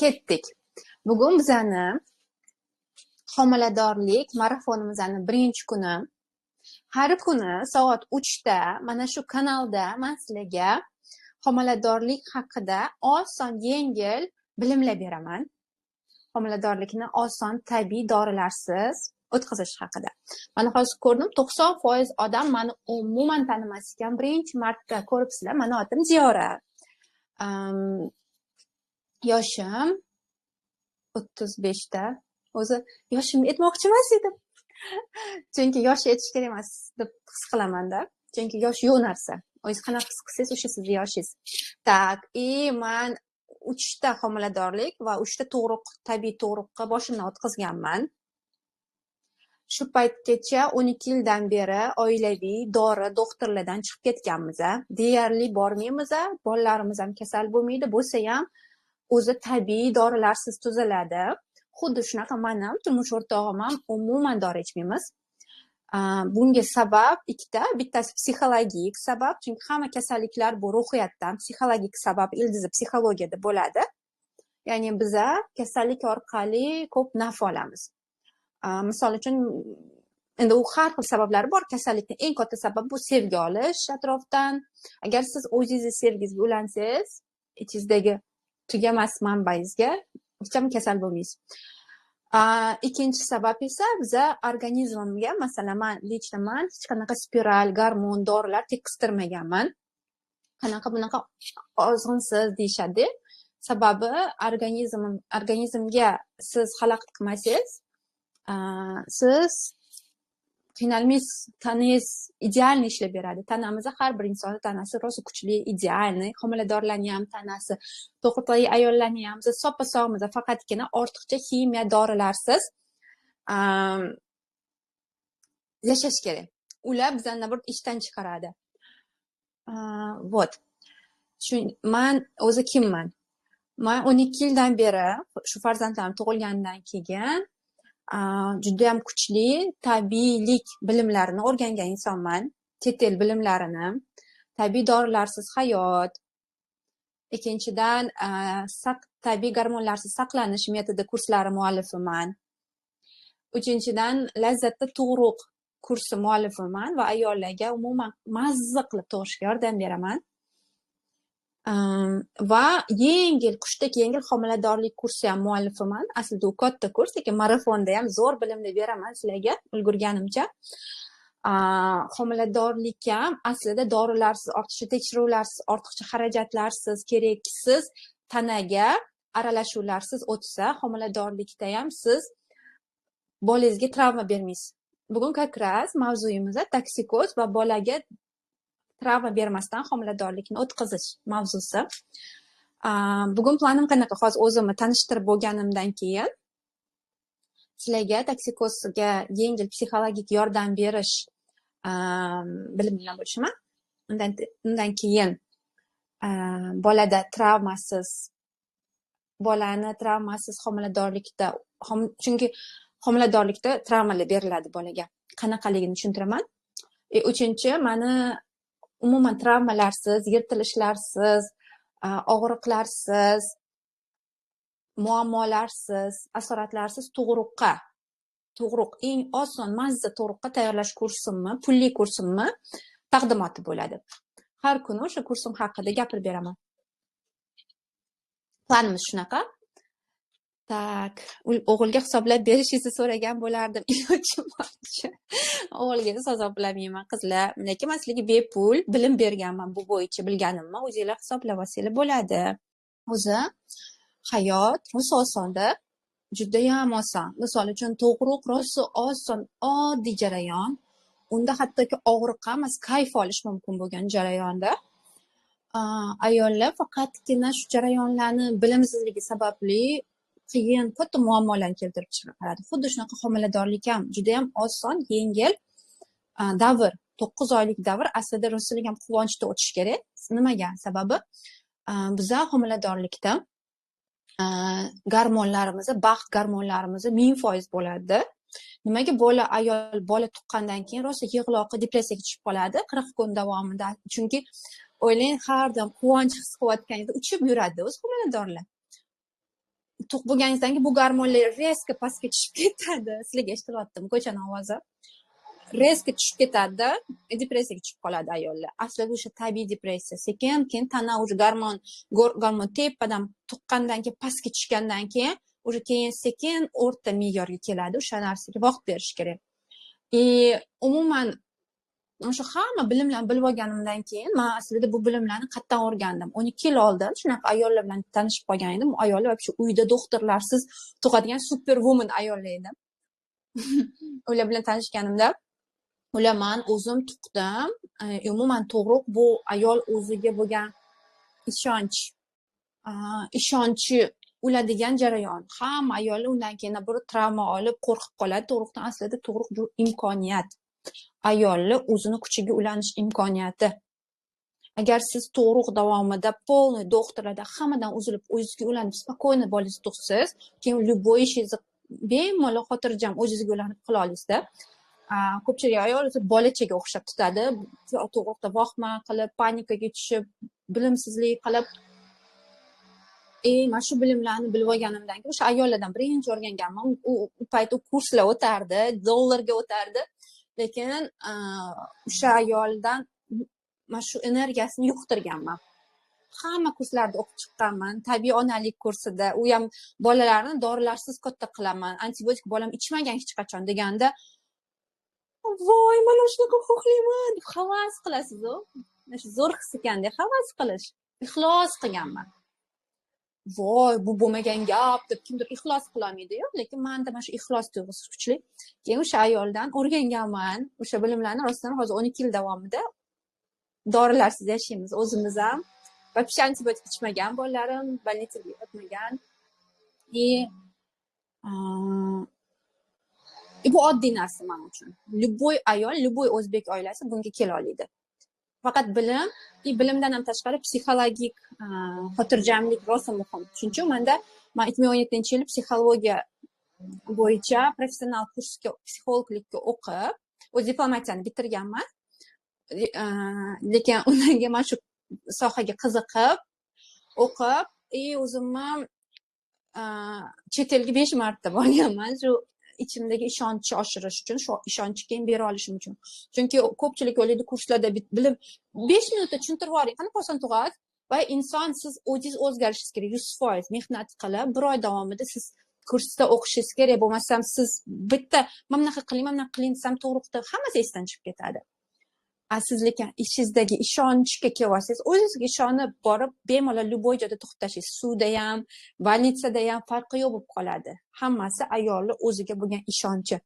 Ketdik. Bugun bizani homiladorlik marafonimizni birinchi kuni. Har kuni soat 3 da mana shu kanalda man sizlarga homiladorlik haqida oson, yengil bilimlar beraman. Homiladorlikni oson tabiiy dorilarsiz o'tkazish haqida. Mana hozir ko'rdim, 90% odam mani umuman tanimas ekan. Birinchi marta ko'ribsizlar, mani otim Ziyora. Yoshim 35 da. O'zi yoshimni aytmoqchi emas edim. Chunki yosh aytish kerak emas deb his qilaman-da. Chunki yosh yo'q narsa. O'zingiz qanaqa his qilsangiz, o'sha sizni yoshingiz. Так, и man 3 ta homiladorlik va 3 ta tug'ruq, tabiiy tug'ruqqa boshimdan o'tkazganman. Shu paytgacha 12 yildan beri oilaviy dori doktorlardan chiqib ketganmiz. Deyarli bormaymiz, bolalarimiz ham kasal bo'lmaydi, bo'lsa ham o'zi tabiiy dorilarsiz tuzaladi. Xuddi shunaqa men ham, turmush o'rtog'im ham umuman dori ichmaymiz. Bunga sabab ikkita, bittasi psixologik sabab, chunki hamma kasalliklar bu ruhiyatdan, psixologik sabab ildizi psixologiyada bo'ladi. Ya'ni biza kasallik orqali ko'p naf olamiz. Misol uchun, endi u har xil sabablari bor. Kasallikning eng katta sababi bu sevgi olish atrofdan. Agar siz o'zingizni sevgingizga ulansangiz, ichingizdagi tugamas manbangizga hech ham kasal bo'lmaysiz. Ikkinchi sabab esa biza organizmga, masalan, man лично man hech qanaqa spiral, gormon, dorilar tekkiztirmaganman. Qanaqa bunaqa ozg'insiz deyishadi. Sababi organizmga siz xalaqit qilmasangiz, siz qiynalmaysiz, tanangiz идеальный ishlab beradi. Tanamizni, har bir insonni tanasi rosa kuchli, идеальный. Homiladorlarni ham tanasi, tug'ruqli ayollarni ham. Biz soppa sog'miz, faqatgina ortiqcha ximiya dorilarsiz yashash kerak. Ular bizani, наоборот, ishdan chiqaradi. Вот shu. Man o'zi kimman? Man 12 yildan beri, shu farzandlarim tug'ilganidan keyin judayam kuchli tabiiylik bilimlarini o'rgangan insonman, chet el bilimlarini, tabiiy dorilarsiz hayot, ikkinchidan, tabiiy gormonlarsiz saqlanish metodi kurslari muallifiman, uchinchidan, lazzatda tug'ruq kursi muallifiman va ayollarga umuman mazza qilib tug'ishga yordam beraman va yengil, qushdek yengil homiladorlik kursi ham muallifiman. Aslida u katta kurs, lekin marafonda ham zo'r bilimlar beraman sizlarga ulgurganimcha. Homiladorlik ham aslida dorilarsiz, ortiqcha tekshiruvlarsiz, ortiqcha xarajatlarsiz, keraksiz tanaga aralashuvlarsiz o'tsa, homiladorlikda ham siz bolangizga travma bermaysiz. Bugun как раз mavzuyimiz toksikoz va bolaga travma bermasdan homiladorlikni o'tkazish mavzusi. Bugun planim qanaqa? Hozir o'zimni tanishtirib bo'lganimdan keyin sizlarga toksikozga yengil psixologik yordam berish bilimi bilan bo'lishaman. Undan keyin bolada travmasiz, bolani travmasiz homiladorlikda, chunki homiladorlikda travmalar beriladi bolaga, qanaqaligini tushuntiraman. Uchinchi, mani umuman travmalarsiz, yirtilishlarsiz, og'riqlarsiz, muammolarsiz, asoratlarsiz tug'ruqqa, tug'ruq, eng oson, mazza tug'ruqqa tayyorlash kursimni, pulli kursimni taqdimoti bo'ladi. Har kuni o'sha kursim haqida gapirib beraman. Planimiz shunaqa. Так, o'g'ilga hisoblab berishingizni so'ragan bo'lardim, ilojim boricha. O'g'ilga hisoblamayman, qizlar. Lekin man sizlarga bepul bilim berganman bu bo'yicha bilganimni, o'zinglar hisoblab olsanglar bo'ladi. O'zi hayot rosa osonda, judayam oson. Misol uchun, tug'ruq rosa oson, oddiy jarayon. Unda hattoki og'riq emas, kayf olish mumkin bo'lgan jarayonda. Ayollar faqatgina shu jarayonlarni bilimsizligi sababli qiyin, katta muammolarni keltirib chiqaradi. Xuddi shunaqa homiladorlik ham judayam oson, yengil davr, 9 oylik davr aslida rosalik ham quvonchda o'tishi kerak. Nimaga? Sababi biza homiladorlikda gormonlarimiz, baxt gormonlarimiz 1000% bo'ladi. Nimaga bola, ayol bola tuqqandan keyin rosa yig'loqi, depressiyaga tushib qoladi 40 kun davomida? Chunki o'ylang, har doim quvonch his qilayotganingizda uchib yuradi o'zi homiladorlar. Tug'ib bo'lganingizdan keyin bu gormonlar резко pastga tushib ketadi. Sizlarga eshitilyaptimi ko'chani ovozi? Резко tushib ketadida, depressiyaga tushib qoladi ayollar. Aslida o'sha tabiiy depressiya, sekin keyin tana уже gormon tepadan tuqqandan keyin pastga tushgandan keyin уже keyin sekin o'rta me'yorga keladi. O'sha narsaga vaqt berish kerak. И umuman, o'sha hamma bilimlarni bilib olganimdan keyin, man aslida bu bilimlarni qayerdan o'rgandim? 12 yil oldin shunaqa ayollar bilan tanishib qolgan edim. U ayollar вообще uyda doktorlarsiz tug'adigan super woman ayollar edi. Ular bilan tanishganimda, ular "Man o'zim tug'dim. Umuman, tug'ruq bu ayol o'ziga bo'lgan ishonchi uladigan jarayon. Hamma ayollar undan keyin bir travma olib, qo'rqib qoladi tug'ruqdan. Aslida tug'ruq bu imkoniyat, ayolni o'zini kuchiga ulanish imkoniyati. Agar siz tug'ruq davomida полный doktorlardan, hammadan uzilib, o'zizga ulanib, спокойно bolangizni tug'sangiz, keyin любой ishingizni bemalol, xotirjam, o'zingizga ulanib qila olasizda. Ko'pchilik ayol o'zi bolachaga o'xshab tutadi tug'ruqda, vahima qilib, panikaga tushib, bilimsizlik qilib. И mana shu bilimlarni bilib olganimdan keyin, o'sha ayollardan birinchi o'rganganman. U payt u kurslar o'tardi, dollarga o'tardi, lekin o'sha ayoldan mana shu energiyasini yuqtirganman. Hamma kurslarda o'qib chiqqanman. Tabiiy onalik kursida u ham bolalarni dorilarsiz katta qilaman, antibiotik bolam ichmagan hech qachon deganda, "Voy, mana shunaqa xohlayman", deb havas qilasizu. Mana shu zo'r his ekanda havas qilish. Ixlos qilganman. "Voy, bu bo'lmagan gap", deb kimdir ixlos qilolmaydiyu, lekin manda mana shu ixlos tuyg'usi kuchli. Keyin o'sha ayoldan o'rganganman o'sha bilimlarni. Rostdan, hozir 12 yil davomida dorilarsiz yashaymiz o'zimiz ham. Вообще antibiotik ichmagan bolalarim, больница ga yotmagan. И bu oddiy narsa man uchun. Любой ayol, любой o'zbek oilasi bunga kela oladi. Faqat bilim и bilimdan ham tashqari psixologik xotirjamlik rosa muhim. Shuning uchun man 2017-yili psixologiya bo'yicha professional kursga, psixologlikka o'qib, o'zi diplomatiyani bitirganman, lekin undan keyin mana shu sohaga qiziqib o'qib, и o'zimni chet elga 5 marta borganman shu ichimdagi ishonchni oshirish uchun, shu ishonchni keyin bera olishim uchun. Chunki ko'pchilik o'ylaydi, kurslarda bilim 5 minutda tushuntirib yuboring, qanaqa oson tug'adi. Va inson, siz o'zingiz o'zgarishingiz kerak 100%, mehnat qilib, bir oy davomida siz kursda o'qishingiz kerak. Bo'lmasam siz bitta "Mana bunaqa qiling, mana bunaqa qiling" desam, tug'ruqda hammasi esdan chiqib ketadi. A siz lekin ichingizdagi ishonchga kelib olsangiz, o'zingizga ishonib borib, bemalol любой joyda tug'ib tashlaysiz. Suvda ham, больница da ham farqi yo'q bo'lib qoladi. Hammasi ayolni o'ziga bo'lgan ishonchi.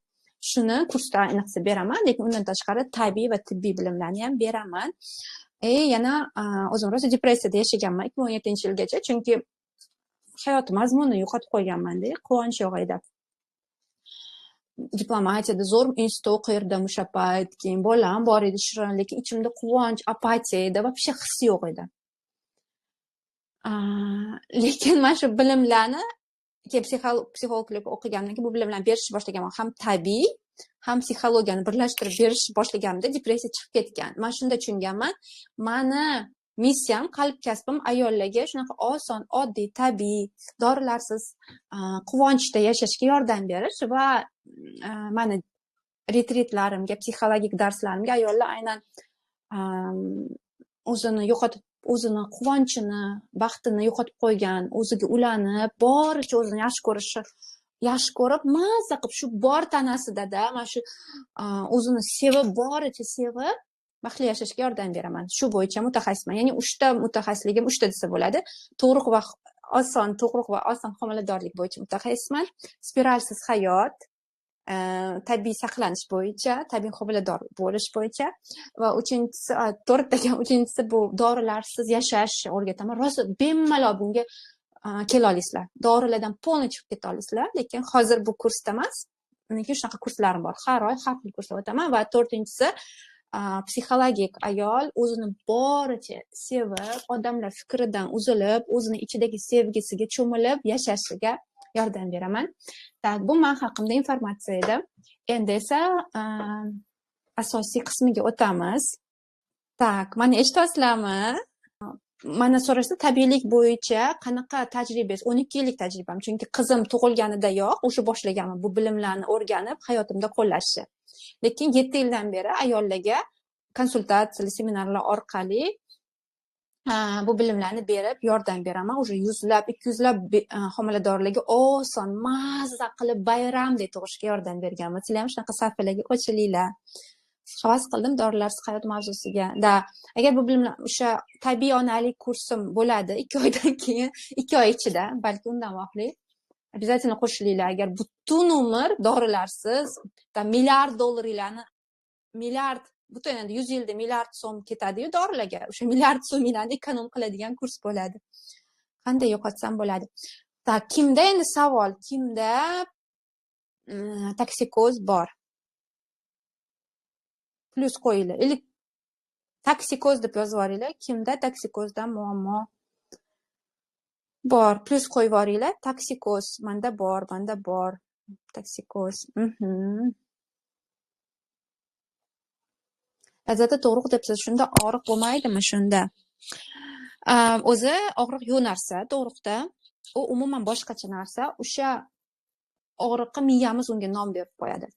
Shuni kursda ayniqsa beraman, lekin undan tashqari tabiiy va tibbiy bilimlarni ham beraman. И yana o'zim rosa depressiyada yashaganman 2017-yilgacha, chunki hayot mazmunini yo'qotib qo'yganmanda, quvonch yo'q edi. Diplomatiyada zo'r institutda o'qirdim o'sha payt, keyin bolam bor edi shirin, lekin ichimda quvonch, apatiya edi, вообще his yo'q edi. Lekin mana shu bilimlarni keyin psixologlik o'qigandan keyin bu bilimlarni berishni boshlaganman. Ham tabiiy, ham psixologiyani birlashtirib berishni boshlaganimda depressiya chiqib ketgan. Man shunda tushunganman, mani missiyam, qalb kasbim ayollarga shunaqa oson, oddiy, tabiiy, dorilarsiz quvonchda yashashga yordam berish. Va mani retritlarimga, psixologik darslarimga ayollar aynan o'zini yo'qotib, o'zini quvonchini, baxtini yo'qotib qo'ygan, o'ziga ulanib, boricha o'zini yaxshi ko'rishi, yaxshi ko'rib, mazza qilib, shu bor tanasidada mana shu o'zini sevib, boricha sevib, baxtli yashashga yordam beraman. Shu bo'yicha mutaxassisman. Ya'ni uchta mutaxassisligim, uchta desa bo'ladi: tug'ruq va oson tug'ruq va oson homiladorlik bo'yicha mutaxassisman, spiralsiz hayot, tabiiy saqlanish bo'yicha, tabiiy homilador bo'lish bo'yicha va uchinchisi, to'rtta ekan, uchinchisi bu dorilarsiz yashash o'rgataman. Rosa bemalol bunga kela olasizlar, dorilardan полный chiqib keta olasizlar, lekin hozir bu kursda emas. Undan keyin shunaqa kurslarim bor, har oy har xil kurslar o'taman. Va to'rtinchisi, psixologik ayol o'zini boricha sevib, odamlar fikridan uzilib, o'zini ichidagi sevgisiga cho'milib yashashiga yordam beraman. Так, bu man haqimda informatsiya edi. Endi esa asosiy qismiga o'tamiz. Так, mani eshityapsizlarmi? Mana so'rashsa, tabiiylik bo'yicha qanaqa tajribangiz? 12 yillik tajribam, chunki qizim tug'ilganidayoq o'sha boshlaganman bu bilimlarni o'rganib hayotimda qo'llashni. Lekin 7 yildan beri ayollarga konsultatsiya, seminarlar orqali bu bilimlarni berib yordam beraman. Уже yuzlab, 200lab homiladorlarga oson, mazza qilib bayramdek tug'ishga yordam berganman. Sizlar ham shunaqa sayfalarga qo'shilinglar. Havas qildim dorilarsiz hayot mavzusiga. Da, agar bu bilimlar o'sha tabiiy onalik kursim bo'ladi 2 oydan keyin, 2 oy ichida, balki undan vaqtli. Обязательно qo'shilinglar. Agar butun umr dorilarsiz, milliard dollaringlarni, milliard, butun endi 100 yilda milliard so'm ketadi-yu dorilarga. O'sha milliard so'minglarni ekonom qiladigan kurs bo'ladi. Qanday yo'qotsam bo'ladi? Tak, kimda endi savol? Kimda toksikoz bor? Plyus qo'yinglar. Ili toksikoz deb yozib yuboringlar. Kimda toksikozdan muammo bor? Plyus qo'yib yuboringlar. Toksikoz menda bor, menda bor. Toksikoz. Lazzati tug'ruq debsiz, shunda og'riq bo'lmaydimi shunda? O'zi og'riq yo'q narsa tug'ruqda. U umuman boshqacha narsa. O'sha og'riqqa miyamiz unga nom berib qo'yadi.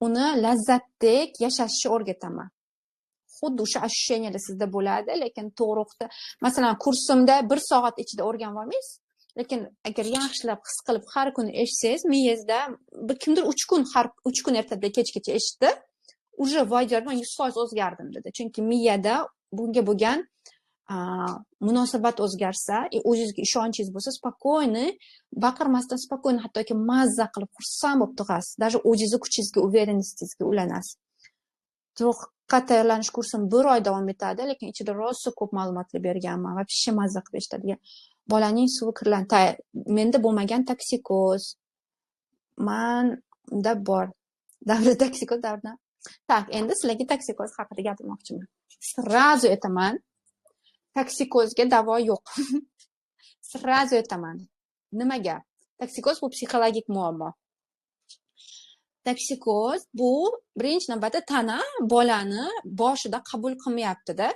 Uni lazzatdek yashashni o'rgataman. Xuddi o'sha ощущениyalar sizda bo'ladi, lekin tug'ruqda, masalan, kursimda 1 soat ichida o'rganib olmaysiz, lekin agar yaxshilab his qilib har kuni eshitsangiz, miyangizda bir kimdir 3 kun, har 3 kun ertadan kechgacha eshitdi, уже voy man 100% o'zgardim dedi. Chunki miyada bunga bo'lgan munosabat o'zgarsa, o'zingizga ishonchingiz bo'lsa, spokойно, baqirmasdan spokойно, hattoki mazza qilib xursand bo'lib tug'asiz. Даже o'zingizni kuchingizga, уверенностingizga ulanasiz. Tug'ruqqa tayyorlanish kursim 1 oy davom etadi, lekin ichida rosa ko'p ma'lumotlar berganman. Вообще mazza qilib eshitadigan. Bolaning suvi kirlan, menda bo'lmagan toksikoz. Menda bor. Davra toksikoz davrdan. Tak, endi sizlarga toksikoz haqida gapirmoqchiman. Сразу aytaman. Toksikozga davo yo'q. Сразу aytaman. Nimaga? Toksikoz bu psixologik muammo. Toksikoz bu birinchi navbatda tana bolani boshida qabul qilmayapti-da,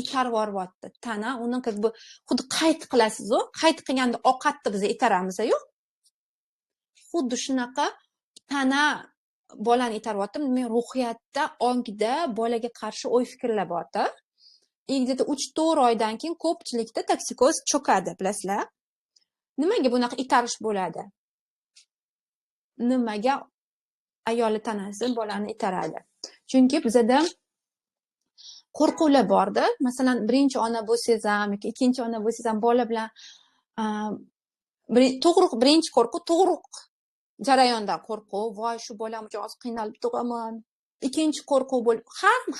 itarib yuboryapti. Tana uni как бы xuddi qayt qilasiz-u, qayt qilganda ovqatni biz itaramiz-ku. Xuddi shunaqa tana bolani itaryapti. Men ruhiyatda, ongda bolaga qarshi o'y-fikrlar bor-da. Где-то 3-4 oydan keyin ko'pchilikda toksikoz cho'kadi, bilasizlar. Nimaga bunaqa itarish bo'ladi? Nimaga ayoli tanasi bolani itaradi? Chunki bizada qo'rquvlar borda. Masalan, birinchi ona bo'lsangiz ham yoki ikkinchi ona bo'lsangiz ham bola bilan tug'ruq, birinchi qo'rquv tug'ruq jarayonda qo'rquv, voy shu bolam uchun hozir qiynalib tug'aman. Ikkinchi qo'rquv bo'lib,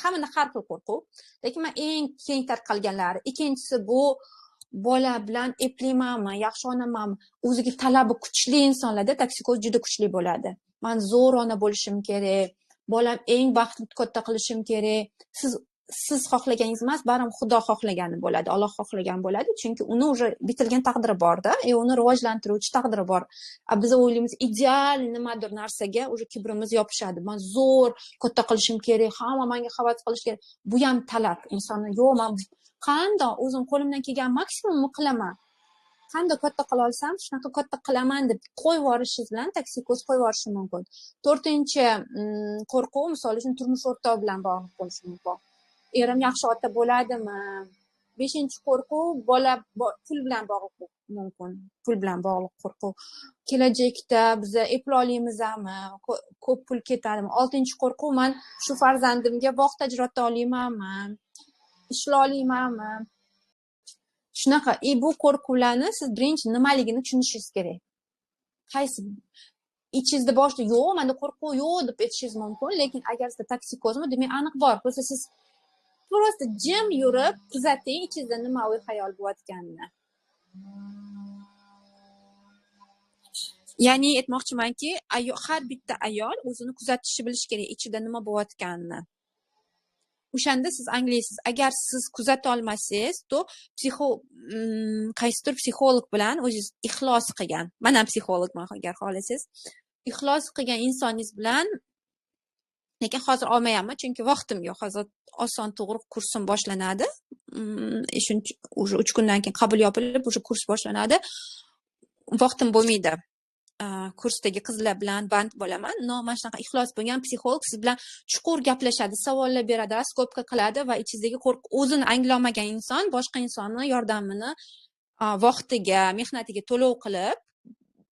hammada har xil qo'rquv. Lekin men eng keng tarqalganlari. Ikkinchisi bu bola bilan eplimanmi, yaxshi onamanmi? O'ziga talabi kuchli insonlarda toksikoz juda kuchli bo'ladi. Men zo'r ona bo'lishim kerak, bolam eng baxtli katta qilishim kerak. Siz xohlaganingiz emas, baribir Xudo xohlagani bo'ladi, Alloh xohlagan bo'ladi, chunki uni уже bitilgan taqdiri bor-da, uni rivojlantiruvchi taqdiri bor. A biz o'ylaymiz ideal nimadir narsaga уже kibrimiz yopishadi. Men zo'r katta qilishim kerak, hamma menga havas qilish kerak. Bu ham talab. Insonni yo'q, men qandoq o'zim qo'limdan kelgan maksimumni qilaman. Qanday katta qila olsam, shunaqa katta qilaman deb qo'yib yuborishingiz bilan toksikoz qo'yib yuborishi mumkin. To'rtinchi qo'rquv, misol uchun, turmush o'rtog'i bilan bog'liq bo'lishi mumkin. Erim yaxshi ota bo'ladimi? Beshinchi qo'rquv bola pul bilan bog'liq mumkin. Pul bilan bog'liq qo'rquv. Kelajakda biz epla olamizmi? Ko'p pul ketadimi? Oltinchi qo'rquv, men shu farzandimga vaqt ajrata olamanmi? Ishlay olamanmi? Shunaqa, bu qo'rquvlarni siz birinchi nimaligini tushunishingiz kerak. Qaysi ichingizda boshida yo'q, menda qo'rquv yo'q deb aytishingiz mumkin, lekin agar sizda toksikozmi, demak aniq bor. Просто siz просто jim yurib kuzating ichingizda nima o'y xayol bo'layotganini. Ya'ni aytmoqchimanki, har bitta ayol o'zini kuzatishni bilishi kerak, ichida nima bo'layotganini. O'shanda siz anglaysiz. Agar siz kuzata olmasangiz, to qaysidir psixolog bilan o'zingiz ixlos qilgan, men ham psixologman agar xohlasangiz, ixlos qilgan insoningiz bilan Lekin hozir olmayapman, chunki vaqtim yo'q. Hozir oson tug'ruq kursim boshlanadi. Shuncha уже 3 kundan keyin qabul yopilib, уже kurs boshlanadi. Vaqtim bo'lmaydi. Kursdagi qizlar bilan band bo'laman. No, mana shunaqa ixlos bo'lgan psixolog siz bilan chuqur gaplashadi, savollar beradi, raskopka qiladi va ichingizdagi qo'rquv o'zini anglamagan inson boshqa insonni yordamini vaqtiga, mehnatiga to'lov qilib,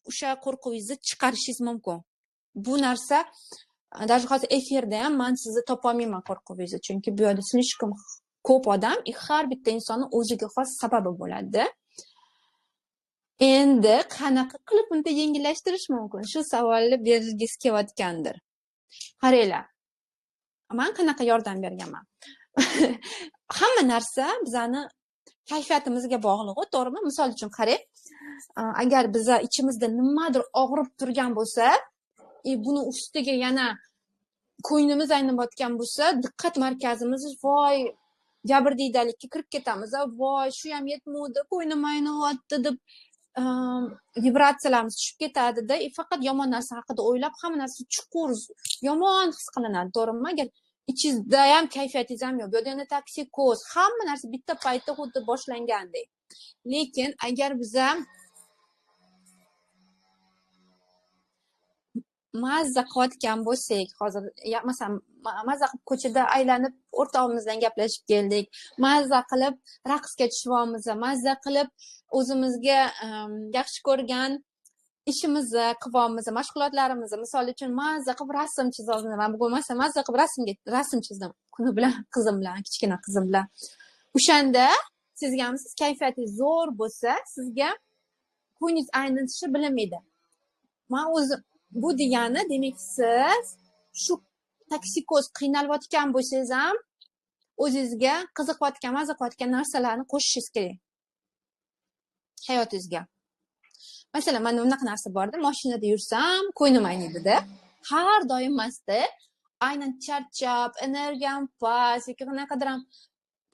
o'sha qo'rquvingizni chiqarishingiz mumkin. Bu narsa даже hozir efirda ham men sizni topa olmayman qo'rquvingizni, chunki bu yerda слишком ko'p odam, har bitta insonning o'ziga xos sababi bo'ladi. Endi qanaqa qilib unda yengillashtirish mumkin? Shu savolni bergingiz kelayotgandir. Qaranglar, men qanaqa yordam berganman? Hamma narsa bizani kayfiyatimizga bog'liq, to'g'rimi? Misol uchun qarang, agar biza ichimizda nimadir og'rib turgan bo'lsa, buni ustiga yana ko'nglimiz aynayotgan bo'lsa, diqqat markazimiz voy jabrdiydalikka kirib ketamiz, voy shu ham yetmadi, ko'nglim aynayapti deb vibratsiyalarimiz tushib ketadi-da, faqat yomon narsa haqida o'ylab, hamma narsa chuqur yomon his qilinadi, to'g'rimi? Agar ichingizda ham kayfiyatingiz ham yo'q, bu yerda yana toksikoz, hamma narsa bitta paytda xuddi boshlangandek. Lekin agar biza mazza qilayotgan bo'lsak, hozir masalan mazza qilib ko'chada aylanib o'rtog'imiz bilan gaplashib keldik, mazza qilib raqsga tushyapmiz, mazza qilib o'zimizga yaxshi ko'rgan ishimizni qilyapmiz, mashg'ulotlarimizni, misol uchun mazza qilib rasm chizyapmiz. Men bugun masalan mazza qilib rasm chizdim kuni bilan qizim bilan, kichkina qizim bilan. O'shanda sezganmisiz, kayfiyatingiz zo'r bo'lsa, sizga ko'nglingiz aynitishi bilinmaydi. Men o'zim bu degani, demak siz shu toksikoz qiynalayotgan bo'lsangiz ham o'zingizga qiziqayotgan, maza qilayotgan narsalarni qo'shishingiz kerak hayotingizga. Masalan, menda bunaqa narsa borda, mashinada yursam ko'nglim ayniydi-da. Har doim emasda, aynan charchab, energiyam past yoki qanaqadir ham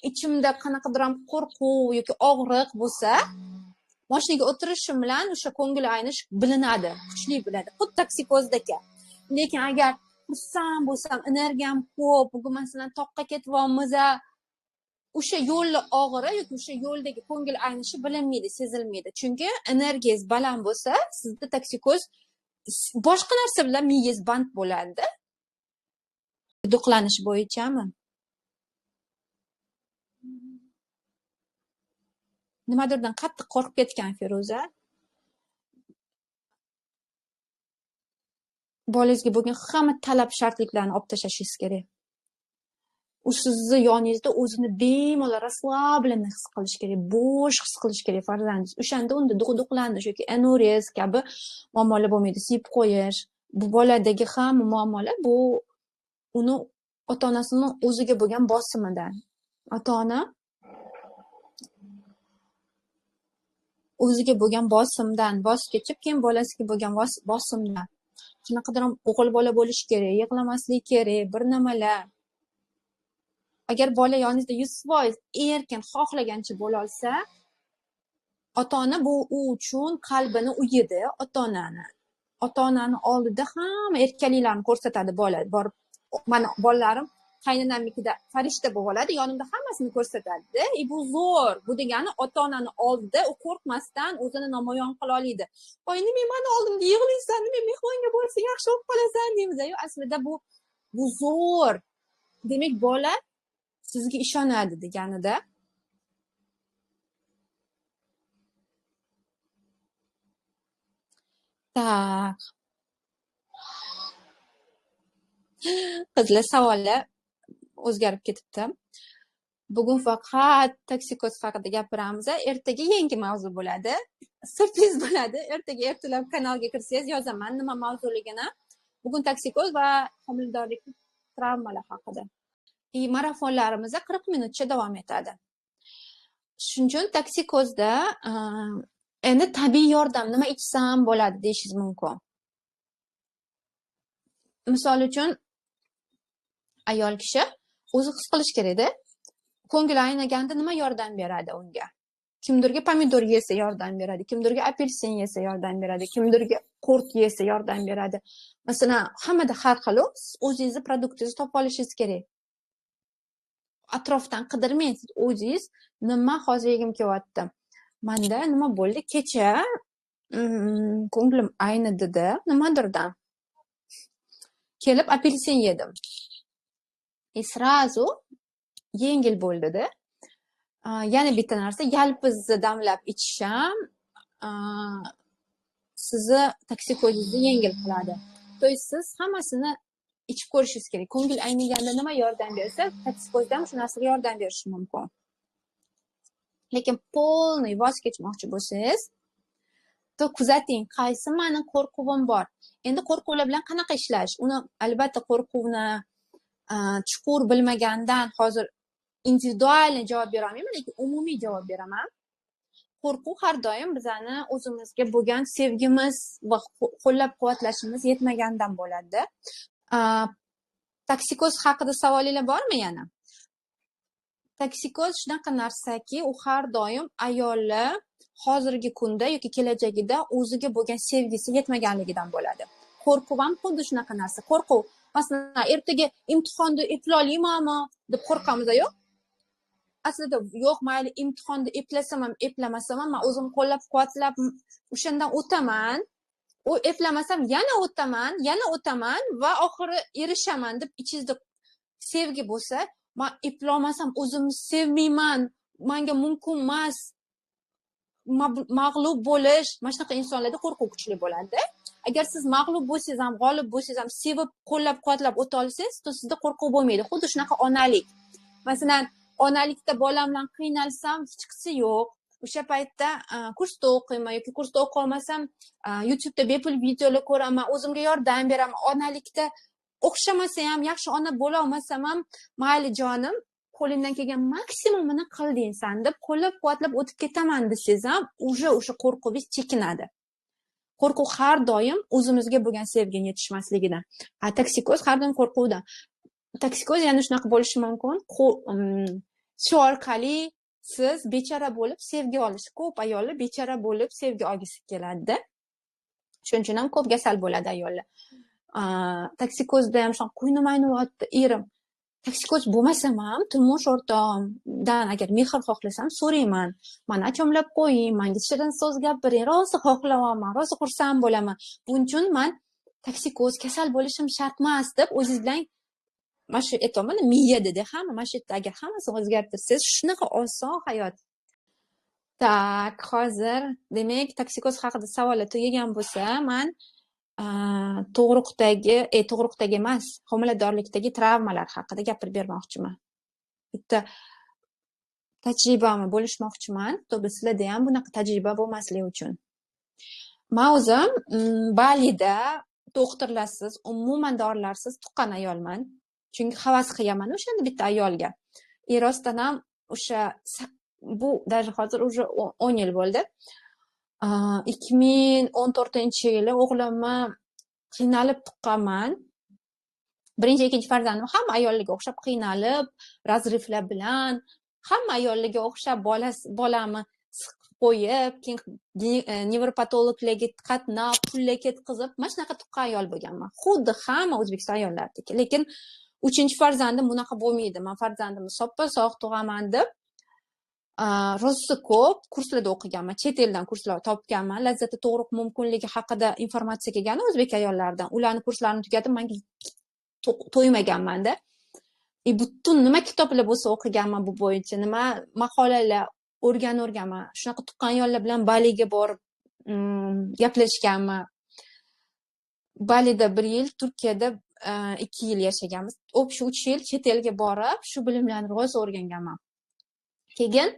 ichimda qanaqadir ham qo'rquv yoki og'riq bo'lsa, mashinaga o'tirishim bilan o'sha ko'ngil aynish bilinadi, kuchli biladi. Xuddi toksikozdagi. Lekin agar xursand bo'lsam, energiyam ko'p, bugun masalan toqqa ketyapmiz, o'sha yo'lni og'iri yoki o'sha yo'ldagi ko'ngil aynishi bilinmaydi, sezilmaydi. Chunki energiyangiz baland bo'lsa, sizda toksikoz boshqa narsa bilan miyangiz band bo'ladi. Duqlanish bo'yichami? Nimadirdan qattiq qo'rqib ketgan Feruza. Bolangizga bo'lgan hamma talab shartliklarni olib tashlashingiz kerak. U sizni yoningizda o'zini bemalol расслабленный his qilish kerak, bo'sh his qilish kerak farzandingiz. O'shanda unda duqlanish yoki enurez kabi muammolar bo'lmaydi, siyib qo'yish. Bu boladagi hamma muammolar bu uni ota-onasining o'ziga bo'lgan bosimidan. Ota-ona o'ziga bo'lgan bosimdan voz kechib, keyin bolasiga bo'lgan bosimdan. Qanaqadir o'g'il bola bo'lishi kerak, yig'lamaslik kerak, bir nimalar. Agar bola yoningizda 100% erkin xohlagancha bo'la olsa, ota-ona bu u uchun qalbini uyidi, ota-onani. Ota-onani oldida hamma erkaliklarni ko'rsatadi bola. Borib mana bolalarim qaynonamnikida farishta bo'lib oladi, yonimda hammasini ko'rsatadi. Bu zo'r. Bu degani ota-onani oldida u qo'rqmasdan o'zini namoyon qila oladi. Voy, nima meni oldimda yig'laysan, nima mehmonga borsa yaxshi bo'lib qolasan deymiz. Aslida bu zo'r. Demak, bola sizga ishonadi deganida. Tak. Qizlar, savollar o'zgarib ketibdi. Bugun faqat toksikoz haqida gapiramiz. Ertaga yangi mavzu bo'ladi. Syurpriz bo'ladi. Ertaga ertalab kanalga kirsangiz yozaman nima mavzuligini. Bugun toksikoz va homiladorlik travmalar haqida. Marafonlarimiz 40 minutcha davom etadi. Shuning uchun toksikozda endi tabiiy yordam nima ichsam bo'ladi deyishingiz mumkin. Misol uchun ayol kishi o'zi his qilish kerakda. Ko'ngli aynaganda nima yordam beradi unga? Kimdirga pomidor yesa yordam beradi, kimdirga apelsin yesa yordam beradi, kimdirga Qurt yesa yordam beradi. Masalan, hammada har xil, siz o'zingizni produktingizni topib olishingiz kerak. Atrofdan qidirmang, siz o'zingiz nima hozir yegim kelyapti. Manda nima bo'ldi? Kecha ko'nglim aynidida nimadirdan. Kelib apelsin yedim. И сразу yengil bo'ldida. Yana bitta narsa, yalpizni damlab ichish ham sizni toksikozingizni yengil qiladi. То есть siz hammasini ichib ko'rishingiz kerak. Ko'ngil ayniganda nima yordam bersa, toksikozda ham shu narsaga yordam berishi mumkin. Lekin полный voz kechmoqchi bo'lsangiz, to kuzating, qaysi mani qo'rquvim bor. Endi qo'rquvlar bilan qanaqa ishlash? Uni albatta qo'rquvni chuqur bilmagandan hozir индивидуальный javob bera olmayman, lekin umumiy javob beraman. Qo'rquv har doim bizani o'zimizga bo'lgan sevgimiz va qo'llab-quvvatlashimiz yetmagandan bo'ladi. Toksikoz haqida savolinglar bormi yana? Toksikoz shunaqa narsaki, u har doim ayollar hozirgi kunda yoki kelajagida o'ziga bo'lgan sevgisi yetmaganligidan bo'ladi. Qo'rquv ham xuddi shunaqa narsa. Qo'rquv, masalan, ertaga imtihonda eplolmaymanmi deb qo'rqamiz, yo'q? Aslida yo'q, mayli, imtihonda eplasam ham, eplamasam ham, man o'zimni qo'llab-quvvatlab o'shandan o'taman. U eplamasam yana o'taman, yana o'taman va oxiri erishaman deb ichingizda sevgi bo'lsa, man eplolmasam o'zimni sevmayman, manga mumkin emas mag'lub bo'lish, mana shunaqa insonlarda qo'rquv kuchli bo'ladi. Agar siz mag'lub bo'lsangiz ham, g'olib bo'lsangiz ham sevib, qo'llab-quvvatlab o'ta olsangiz, to sizda qo'rquv bo'lmaydi. Xuddi shunaqa onalik. Masalan, onalikda bolam bilan qiynalsam, hechqisi yo'q. O'sha paytda kursda o'qiyman yoki kursda o'qiy olmasam, YouTube'da bepul videolar ko'raman, o'zimga yordam beraman. Onalikda o'xshamasa ham, yaxshi ona bo'la olmasam ham, mayli jonim, qo'lingdan kelgan maksimumini qilding san deb qo'llab-quvvatlab o'tib ketaman desangiz ham, уже o'sha qo'rquvingiz chekinadi. Qo'rquv har doim o'zimizga bo'lgan sevgini yetishmasligidan. A toksikoz har doim qo'rquvdan. Toksikoz yana shunaqa bo'lishi mumkin. Shu orqali siz bechara bo'lib sevgi olish. Ko'p ayollar bechara bo'lib sevgi olgisi keladida. Shuning uchun ham ko'p kasal bo'ladi ayollar. Toksikozda ham shunaqa ko'nglim aynivyapti, erim. Toksikoz bo'lmasam ham turmush o'rtog'imdan agar mehr xohlasam so'rayman. Mani achomlab qo'ying, manga shirin so'z gapiring, rosa xohlayapman, rosa xursand bo'laman. Buning uchun man toksikoz, kasal bo'lishim shart emas deb o'zingiz bilan mana shu aytyapman, miyada hamma mana shu yerda agar hammasini o'zgartirsangiz, shunaqa oson hayot. Так, hozir demak toksikoz haqida savollar tugagan bo'lsa, man tug'ruqdagi, tug'ruqdagi emas, homiladorlikdagi travmalar haqida gapirib bermoqchiman. Bitta tajribamni bo'lishmoqchiman, чтобы sizlarda ham bunaqa tajriba bo'lmasligi uchun. Man o'zim Balida doktorlarsiz, umuman dorilarsiz tuqqan ayolman. Chunki havas qilganman o'shanda bitta ayolga. И rostdan ham o'sha bu даже hozir уже 10 yil bo'ldi. 2014-yili o'g'limni qiynalib tuqqanman. Birinchi, ikkinchi farzandim hamma ayollarga o'xshab qiynalib, разрыв lar bilan, hamma ayollarga o'xshab bolamni siqib qo'yib, keyin nevropatologlarga qatnab, pullar ketkazib, mana shunaqa tuqqan ayol bo'lganman. Xuddi hamma O'zbekiston ayollaridek. Lekin uchinchi farzandim bunaqa bo'lmaydi. Man farzandimni soppa sog' tug'aman deb rosa ko'p kurslarda o'qiganman, chet eldan kurslar topganman. Lazzatli tug'ruq mumkinligi haqida informatsiya kelgan o'zbek ayollaridan. Ularni kurslarini tugatib, manga to'ymaganmanda. И butun nima kitoblar bo'lsa o'qiganman bu bo'yicha, nima maqolalar o'rganman. Shunaqa tuqqan ayollar bilan Baliga borib gaplashganman. Balida bir yil, Turkiyada 2 yil yashaganmiz. Общий 3 yil chet elga borib, shu bilimlarni rosa o'rganganman. Keyin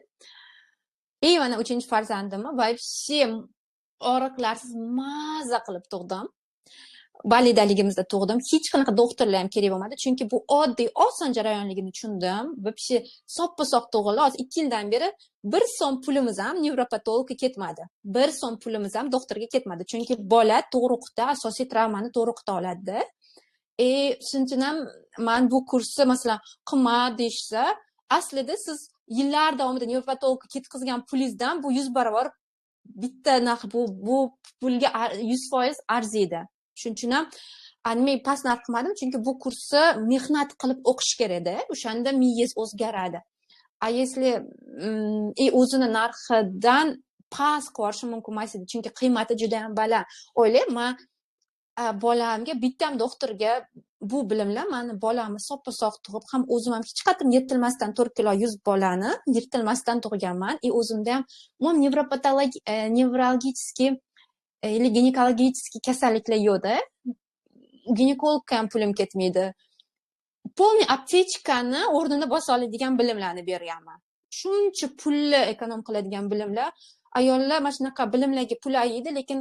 и mana uchinchi farzandimni вообще og'riqlarsiz maza qilib tug'dim. Balidaligimizda tug'dim. Hech qanaqa doktorlar ham kerak bo'lmadi, chunki bu oddiy, oson jarayonligini tushundim. Вообще soppa sog' tug'ildi. Hozir 2 yildan beri bir so'm pulimiz ham nevropatologga ketmadi. Bir so'm pulimiz ham doktorga ketmadi. Chunki bola tug'ruqda asosiy travmani tug'ruqda oladida. E shuning uchun ham man bu kursni, masalan, qimmat deyishsa, aslida siz yillar davomida nevropatologga ketkazgan pulingizdan bu 100 barobar. Bitta narx bu pulga 100% arziydi. Shuning uchun ham nimaga past narx qilmadim? Chunki bu kursni mehnat qilib o'qish kerakda, o'shanda miyangiz o'zgaradi. A если и o'zini narxidan past qilib yuborishim mumkin emas edi, chunki qiymati juda ham baland. O'ylayman, bolamga bitta ham doktorga bu bilimlar mani bolamni soppa sog' tug'ib, ham o'zim ham hech qatim yirtilmasdan 4 kilo 100 bolani yirtilmasdan tug'ganman. И o'zimda ham umuman nevropatologiya, nevrologический или ginekologический kasalliklar yo'qda. Ginekologga ham pulim ketmaydi. Полный аптечка ni o'rnini bosa oladigan bilimlarni berganman. Shuncha pulni эконом qiladigan bilimlar. Ayollar mana shunaqa bilimlarga pul ayaydi, lekin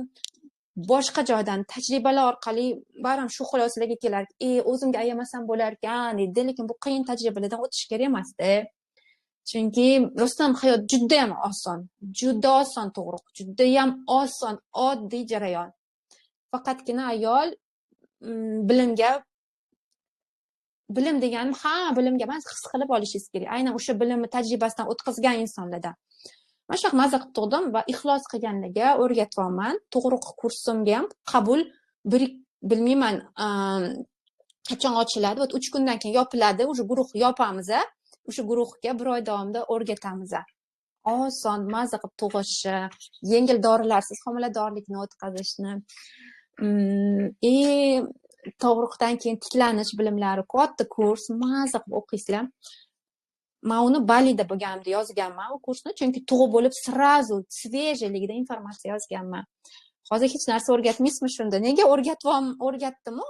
boshqa joydan tajribalar orqali baribir shu xulosalarga kelar, o'zimga ayamasam bo'larkan deydi, lekin bu qiyin tajribalardan o'tish kerak emasda. Chunki rostdan hayot judayam oson, juda oson tug'ruq, judayam oson, oddiy jarayon. Faqatgina ayol bilimga, bilim deganim ha, bilimga emas, his qilib olishingiz kerak. Aynan o'sha bilimni tajribasidan o'tkazgan insonlardan. Mana shunaqa maza qilib tug'dim va ixlos qilganlarga o'rgatyapman. Tug'ruq kursimga ham qabul bir bilmayman qachon ochiladi. Вот 3 kundan keyin yopiladi, уже guruh yopamiz. O'sha guruhga bir oy davomida o'rgatamiz. Oson, maza qilib tug'ishni, yengil dorilarsiz homiladorlikni o'tkazishni. И tug'ruqdan keyin tiklanish bilimlari katta kurs, maza qilib o'qiysizlar. Man uni Balida bo'lganimda yozganman u kursni, chunki tug'ib bo'lib сразу свежий ligida informatsiya yozganman. Hozir hech narsa o'rgatmaysizmi shunda? Nega o'rgatdimu?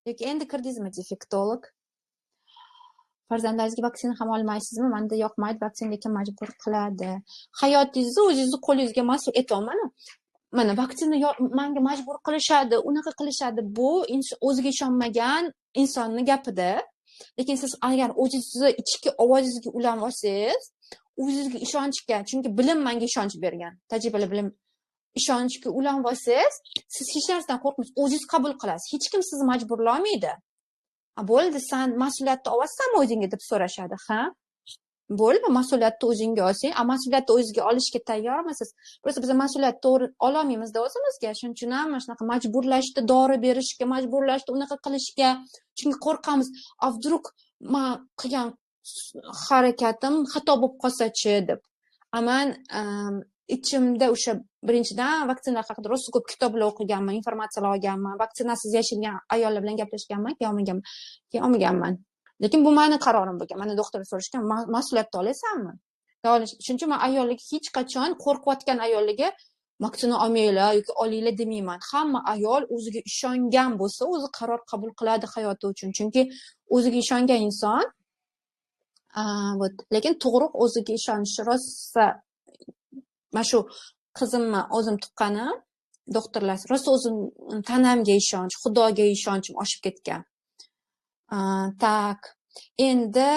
Yoki endi kirdingizmi, defektolog? Farzandlaringizga vaksina ham olmaysizmi? Manda yoqmaydi vaksina, lekin majbur qiladi. Hayotingizni o'zingizni qo'lingizga mas'ul etyapman-u. Mana vaksina manga majbur qilishadi, unaqa qilishadi. Bu o'ziga ishonmagan insonni gapida. Lekin siz agar o'zingizni ichki ovozingizga ulanib olsangiz, o'zingizga ishonchga, chunki bilim menga ishonch bergan, tajribali bilim ishonchga ulanib olsangiz, siz hech narsadan qo'rqmaysiz, o'zingiz qabul qilasiz. Hech kim sizni majburlamaydi. Bo'ldi, san mas'uliyatni olasanmi o'zingga deb so'rashadi. Ha? Bo'ldi, mas'uliyatni o'zingga olsang, a mas'uliyatni o'zingizga olishga tayyormisiz? Просто biz mas'uliyatni to'g'ri ololmaymizda o'zimizga. Shuning uchun ham mana shunaqa majburlashdi, dori berishga, majburlashdi, unaqa qilishga, chunki qo'rqamiz. A вдруг man qilgan harakatim xato bo'lib qolsa-chi deb. A man ichimda o'sha birinchidan vaksina haqida rosa ko'p kitoblar o'qiganman, informatsiyalar olganman, vaksinasiz yashagan ayollar bilan gaplashganman, keyin olmaganman, keyin olmaganman. Lekin bu mani qarorim bo'lgan. Mani doktor so'rashgan, mas'uliyatni olasanmi? Shuning uchun men ayollarga hech qachon qo'rqayotgan ayollarga vaksina olmanglar yoki olinglar demayman. Hamma ayol o'ziga ishongan bo'lsa, o'zi qaror qabul qiladi hayoti uchun. Chunki o'ziga ishongan inson, вот, lekin tug'ruq o'ziga ishonishi rosa, mana shu qizimni o'zim tuqqanim, doktorlar rosa o'zim tanamga ishonch, Xudoga ishonchim oshib ketgan. Так, endi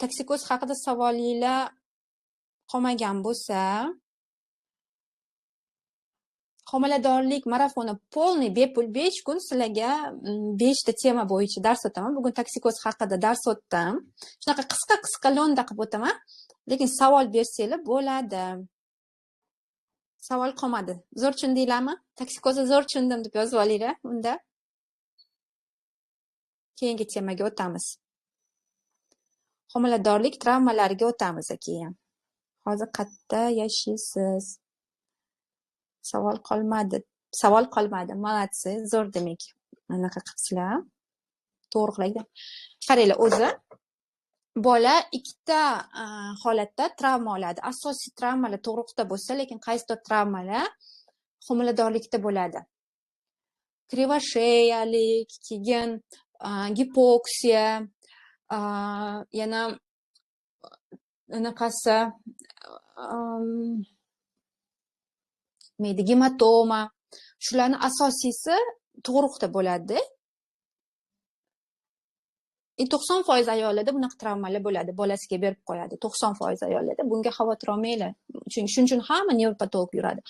toksikoz haqida savolinglar qolmagan bo'lsa, homiladorlik marafoni полный bepul 5 kun sizlarga 5 ta tema bo'yicha dars o'taman. Bugun toksikoz haqida dars o'tdim. Shunaqa qisqa-qisqa lo'nda qilib o'taman, lekin savol bersanglar bo'ladi. Savol qolmadi. Zo'r tushundinglarmi? Toksikozni zo'r tushundim deb yozib olinglar unda. Keyingi temaga o'tamiz. Homiladorlik travmalariga o'tamiz keyin. Hozir qayerda yashaysiz? Savol qolmadi. Savol qolmadi. Молодцы, zo'r demak. Anaqa qilibsizlar. To'g'riqlarga. Qaranglar, o'zi bola ikkita holatda travma oladi. Asosiy travmalar tug'ruqda bo'lsa, lekin qaysidir travmalar homiladorlikda bo'ladi. Кривошея lik, keyin gipoksiya, yana anaqasi nima edi, gematoma. Shularni asosiysi tug'ruqda bo'ladi. 90% ayollarda bunaqa travmalar bo'ladi, bolasiga berib qo'yadi. 90% ayollarda bunga xavotir olmanglar. Chunki shuning uchun hamma nevropatolog yuradi.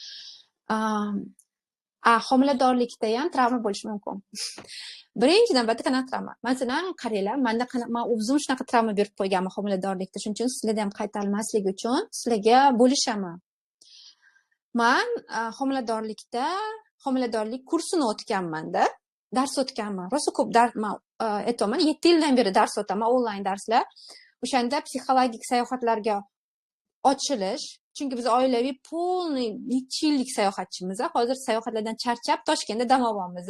Homiladorlikda ham travma bo'lishi mumkin. Birinchi navbatda qanaqa travma? Masalan, qaranglar, menda man o'zim shunaqa travma berib qo'yganman homiladorlikda. Shuning uchun sizlarda ham qaytarilmasligi uchun sizlarga bo'lishaman. Man homiladorlikda homiladorlik kursini o'tganman-da, dars o'tganman. Rosa ko'p dars man aytaman, 7 yildan beri dars o'taman, onlayn darslar. O'shanda psixologik sayohatlarga ochilish, chunki biz oilaviy полный necha yillik sayohatchimiz, hozir sayohatlardan charchab Toshkentda dam olyapmiz.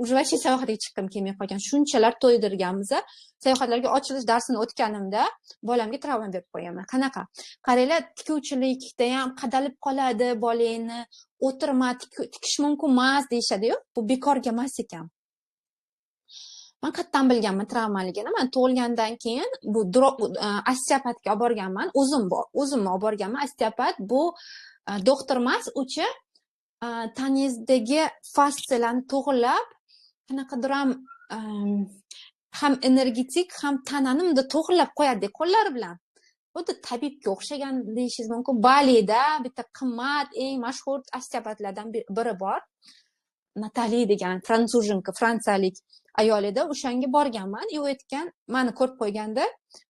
Уже вообще sayohatga chiqqim kelmay qolgan, shunchalar to'ydirganmiz. Sayohatlarga ochilish darsini o'tganimda bolamga travma berib qo'yganman. Qanaqa? Qaranglar, tikuvchilikda ham qadalib qoladi bolangni, o'tirma, tikish mumkin emas deyishadi-yu, bu bekorga emas ekan. Man qayerdan bilganman travmaligini? Man tug'ilgandan keyin bu osteopatga olib borganman, o'zimni olib borganman. Osteopat bu doktor emas, o'sha tanangizdagi fastsiyalarni to'g'rilab, qanaqadir ham energetik, ham tanani bunday to'g'rilab qo'yadi qo'llari bilan. Xuddi tabibga o'xshagan deyishingiz mumkin. Balida bitta qimmat, eng mashhur osteopatlardan biri bor. Natali degan fransuzhinka, fransiyalik ayol edi. O'shanga borganman. U aytgan, meni ko'rib qo'yganda,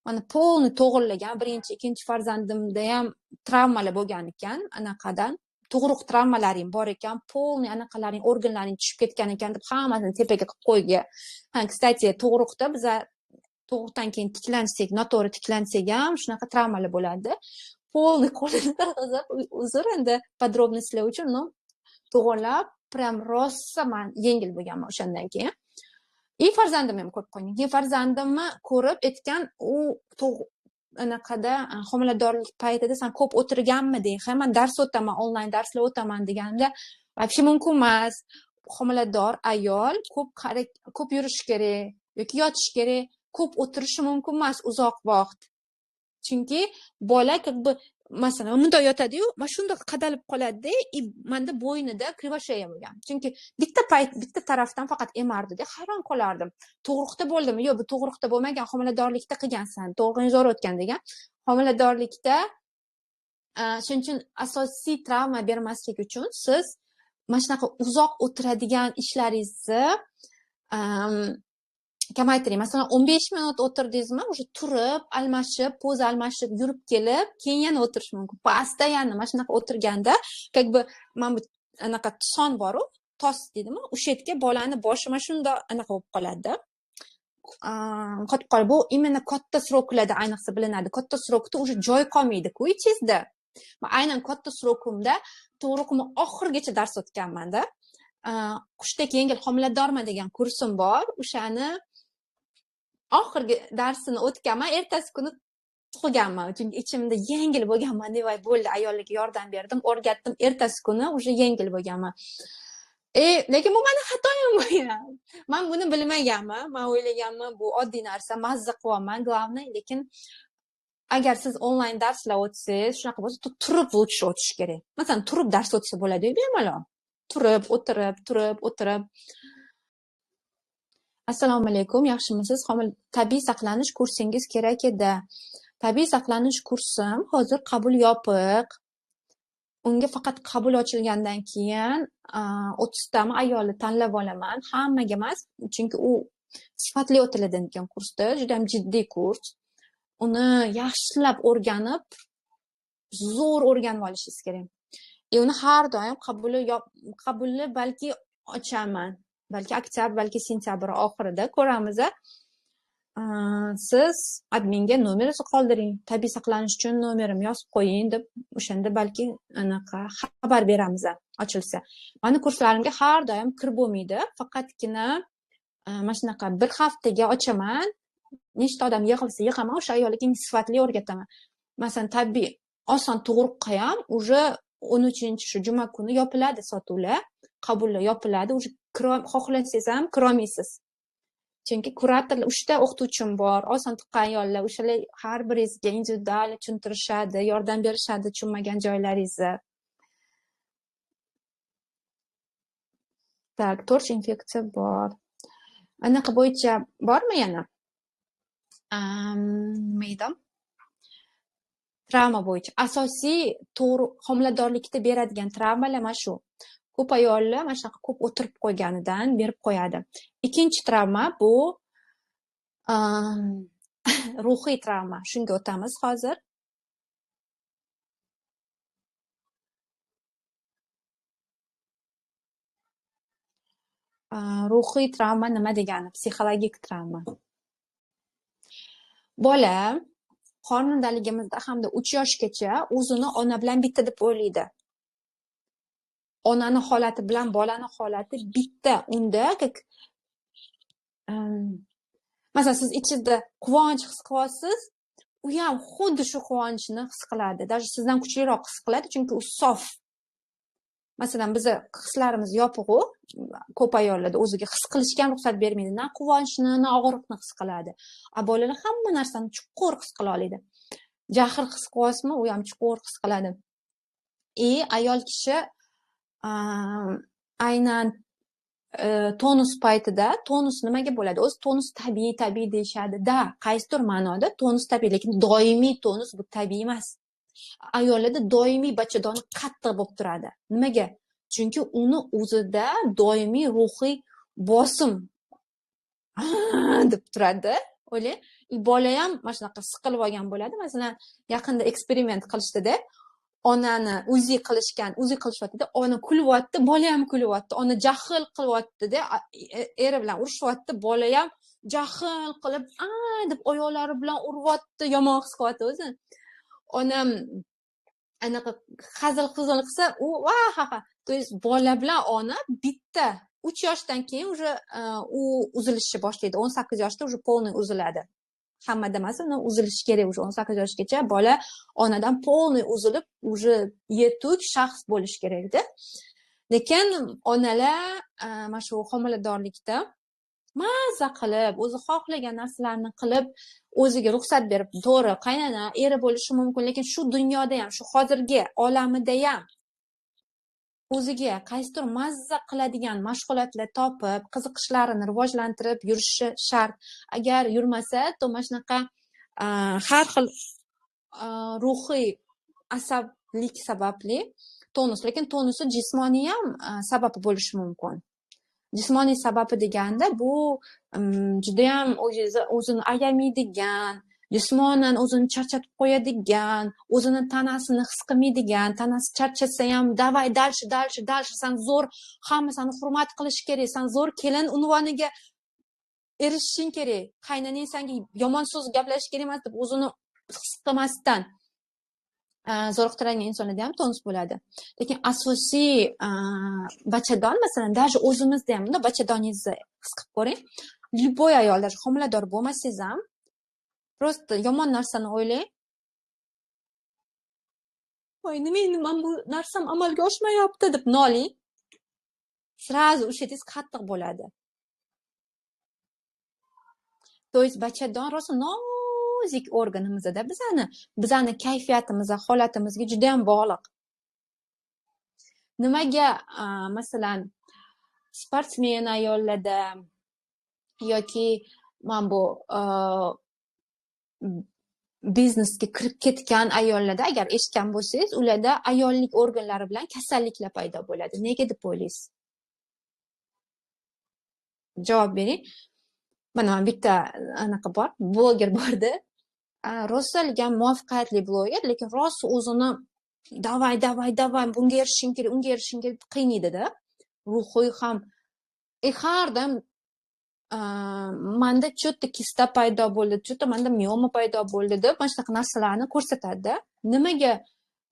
meni polni to'g'rilagan. Birinchi, ikkinchi farzandimda ham travmalar bo'lgan ekan, anaqadan. Tug'ruq travmalaring bor ekan, polni anaqalaring, organlaring tushib ketgan ekan deb hammasini tepaga qilib qo'ygan. Ha, kстати, tug'ruqda biza tug'ruqdan keyin tiklansak, noto'g'ri tiklansak ham shunaqa travmalar bo'ladi. Polni qo'lini targ'izib, uzr endi podrobностьlar uchun, no, to'g'rilab, prям rosa man yengil bo'lganman o'shandan keyin. И farzandimni ham ko'rib qo'ygan. Keyin farzandimni ko'rib aytgan, u anaqada homiladorlik paytida sen ko'p o'tirganmiding? Ha, men dars o'taman, onlayn darslar o'taman deganimda, вообще mumkin emas. Homilador ayol ko'p yurishi kerak yoki yotishi kerak, ko'p o'tirishi mumkin emas uzoq vaqt. Chunki bola как бы masalan bunday yotadi-yu, mana shunday qadalib qoladi-da, и menda bo'ynida кривошея bo'lgan. Chunki bitta payt bitta tarafdan faqat emardi-da, hayron qolardim. Tug'ruqda bo'ldimi? Yo'q, bu tug'ruqda bo'lmagan, homiladorlikda qilgansan, tug'ruqing zo'r o'tgan degan. Homiladorlikda shuning uchun asosiy travma bermaslik uchun siz mana shunaqa uzoq o'tiradigan ishlaringizni kamaytiring. Masalan, 15 minut o'tirdingizmi, o'sha turib, almashib, poza almashib, yurib kelib, keyin yana o'tirish mumkin. Постоянно mana shunaqa o'tirganda, как бы mana bu anaqa son bor-u, tos deydimi? O'sha yerga bolani boshi mana shundoq anaqa bo'lib qoladi. Qotib qoladi. Bu именно katta sroklarda ayniqsa bilinadi. Katta srokda уже joy qolmaydi-ku ichingizda. Men aynan katta srokumda tug'ruqimni oxirigacha dars o'tganman-da. Qushdek yengil homiladorman degan kursim bor. O'shani oxirgi darsini o'tganman, ertasi kuni tug'ganman. Chunki ichimda yengil bo'lganman, voy bo'ldi, ayollarga yordam berdim, o'rgatdim, ertasi kuni уже yengil bo'lganman. Lekin bu meni xatoyim bo'lgan. Men buni bilmaganman. Men o'ylaganman, bu oddiy narsa, mazza qilyapman, главное, lekin agar siz onlayn darslar o'tsangiz, shunaqa bo'lsa, turib lучше o'tish kerak. Masalan, turib dars o'tsa bo'ladi-yu bemalol. Turib, o'tirib, turib, o'tirib. Assalomu alaykum, yaxshimisiz? Tabiiy saqlanish kursingiz kerak edi. Tabiiy saqlanish kursim hozir qabul yopiq. Unga faqat qabul ochilgandan keyin 30 tami ayolni tanlab olaman, hammaga emas, chunki u sifatli o'tiladigan kursda, juda ham jiddiy kurs. Uni yaxshilab o'rganib, zo'r o'rganib olishingiz kerak. Uni har doim qabulni balki ochaman. Balki oktyabr, balki sentyabr oxirida ko'ramiz. Siz adminga nomeringizni qoldiring. Tabiiy saqlanish uchun nomerimni yozib qo'ying deb o'shanda balki anaqa xabar beramiz ochilsa. Meni kurslarimga har doim kirib bo'lmaydi. Faqatgina mana shunaqa bir haftaga ochaman. Nechta odam yig'ilsa yig'aman, o'sha ayolga eng sifatli o'rgataman. Masalan, tabiiy oson tug'ruqqa ham уже 13 shu juma kuni yopiladi sotuvlar, qabullar yopiladi, уже xohlasangiz ham kirolmaysiz. Chunki kuratorlar, 3 ta o'qituvchim bor, oson tuqqan ayollar, o'shalar har biringizga individual tushuntirishadi, yordam berishadi tushunmagan joylaringizni. Tak, torch infeksiya bor. Anaqa bo'yicha bormi yana? Nima edi? Travma bo'yicha asosiy to'g'ri homiladorlikda beradigan travmalar mana shu. Ko'p ayollar mana shunaqa ko'p o'tirib qo'yganidan berib qo'yadi. Ikkinchi travma bu ruhiy travma. Shunga o'tamiz hozir. Ruhiy travma nima degani? Psixologik travma. Bola qornidaligimizda hamda 3 yoshgacha o'zini ona bilan bitta deb o'ylaydi. Onani holati bilan bolani holati bitta. Unda masalan, siz ichida quvonch his qilyapsiz, u ham xuddi shu quvonchni his qiladi. Даже sizdan kuchliroq his qiladi, chunki u sof. Masalan, biza hislarimiz yopiq-u, ko'p ayollarda o'ziga his qilishga ham ruxsat bermaydi. Na quvonchni, na og'riqni his qiladi. A bolalar hamma narsani chuqur his qila oladi. Jahl his qilyapsizmi, u ham chuqur his qiladi. Ayol kishi aynan tonus paytida, tonus nimaga bo'ladi? O'zi tonus tabiiy, tabiiy deyishadi. Da, qaysidir ma'noda tonus tabiiy, lekin doimiy tonus bu tabiiy emas. Ayollarda doimiy bachadoni qattiq bo'lib turadi. Nimaga? Chunki uni o'zida doimiy ruhiy bosim deb turadi. O'ylang, bola ham mana shunaqa siqilib olgan bo'ladi. Masalan, yaqinda eksperiment qilishdida, onani UZI qilishgan, UZI qilishyapti-da, ona kulyapti, bola ham kulyapti. Ona jahl qilyapti-da, eri bilan urushyapti, bola ham jahl qilib, a deb oyoqlari bilan uryapti, yomon his qilyapti o'zi. Onam anaqa hazil huzul qilsa, u va ha ha. To есть bola bilan ona bitta. 3 yoshdan keyin уже u uzilishni boshlaydi. 18 yoshda уже полный uziladi. Hammada emas, uni uzilishi kerak уже 18 yoshgacha bola onadan полный uzilib, уже yetuk shaxs bo'lishi kerakda. Lekin onalar mana shu homiladorlikda maza qilib, o'zi xohlagan narsalarni qilib, o'ziga ruxsat berib, to'g'ri, qaynona, eri bo'lishi mumkin, lekin shu dunyoda ham, shu hozirgi olamida ham o'ziga qaysidir mazza qiladigan mashg'ulotlar topib, qiziqishlarini rivojlantirib yurishi shart. Agar yurmasa, to mana shunaqa har xil ruhiy asablik sababli tonus, lekin tonusi jismoniy ham sababi bo'lishi mumkin. Jismoniy sababi deganda bu juda ham o'zini ayamaydigan, jismonan o'zini charchatib qo'yadigan, o'zini tanasini his qilmaydigan, tanasi charchasa ham davay дальше, дальше, дальше, san zo'r, hamma seni hurmat qilishi kerak, san zo'r kelin unvoniga erishishing kerak, qaynonang senga yomon so'z gaplashish kerak emas deb o'zini his qilmasdan zo'riqtiradigan insonlarda ham tonus bo'ladi. Lekin asosiy bachadon, masalan, даже o'zimizda ham bunda bachadoningizni his qilib ko'ring. Любой ayol, даже homilador bo'lmasangiz ham, просто yomon narsani o'ylang. Voy, nima endi men bu narsam amalga oshmayapti deb noling. Сразу o'sha tez qattiq bo'ladi. То есть bachadon rosa nozik organimizda bizani kayfiyatimiz, holatimizga juda ham bog'liq. Nimaga masalan sportsmen ayollarda yoki mana bu biznesga kirib ketgan ayollarda, agar eshitgan bo'lsangiz, ularda ayollik organlari bilan kasalliklar paydo bo'ladi. Nega deb o'ylaysiz? Javob bering. Mana bitta anaqa bor, bloger bordi. Rosa muvaffaqiyatli bloger, lekin rosa o'zini davay, davay, davay, bunga erishishing kerak, unga erishishing kerak deb qiynaydi-da. Ruhiy ham har doim manda cho'tta kista paydo bo'ldi, cho'tta manda mioma paydo bo'ldi deb mana shunaqa narsalarni ko'rsatadi. Nimaga?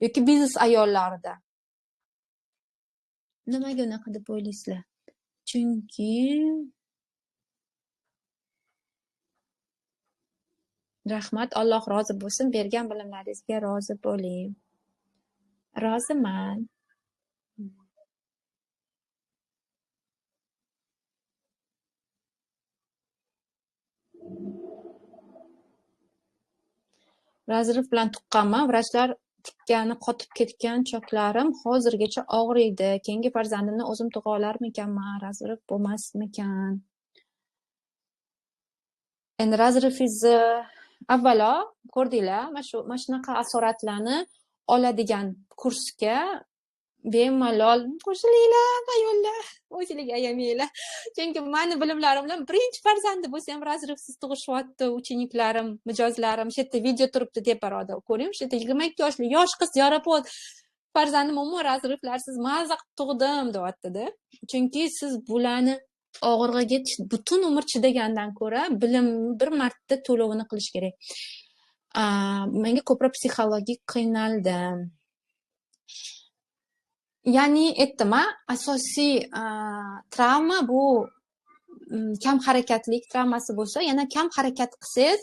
Yoki biznes ayollarida. Nimaga unaqa deb o'ylaysizlar? Chunki rahmat, Alloh rozi bo'lsin, bergan bilimlaringizga rozi bo'ling. Roziman. Razriv bilan tuqqanman, vrachlar tikkani qotib ketgan choklarim hozirgacha og'riydi. Keyingi farzandimni o'zim tug'a olarmikanman? Razriv bo'lmasmikan? Endi razrivingizni avvalo ko'rdinglar, mana shunaqa asoratlarni oladigan kursga bemalol qo'shilinglar, ayollar, o'zingizga ayamanglar. Chunki meni bilimlarim bilan birinchi farzandi bo'lsa ham razrivsiz tug'ishyapti ucheniklarim, mijozlarim. Shu yerda video turibdi teparoqda, ko'ring, shu yerda 22 yoshli yosh qiz yarapot farzandim umuman razrivlarsiz maza qilib tug'dim deyapti-da. Chunki siz bularni Og'irg'iga butun umr chidagandan ko'ra bilim bir marta to'lovini qilish kerak. Menga ko'proq psixologik qiynaldim. Ya'ni aytdim, asosiy travma bu kam harakatlik travmasi bo'lsa, yana kam harakat qilsangiz,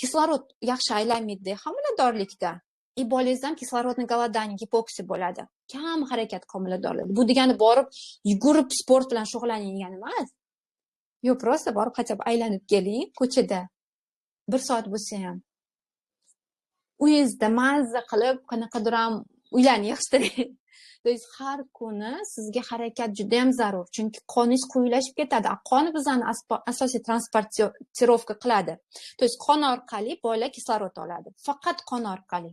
kislorod yaxshi aylanmaydi homiladorlikda. И bolangizdan кислородный голодание, gipoksiya bo'ladi. Kam harakat homiladorlik. Bu degani borib yugurib sport bilan shug'ullaning degani emas. Yo'q, просто borib хотя бы aylanib keling ko'chada. 1 soat bo'lsa ham. Uyingizda mazza qilib qanaqadir ham uylarni yig'ishtiring. То есть har kuni sizga harakat juda ham zarur, chunki qoningiz quyulashib ketadi. Qon bizani asosiy транспортировка qiladi. То есть qon orqali bola kislorod oladi. Faqat qon orqali.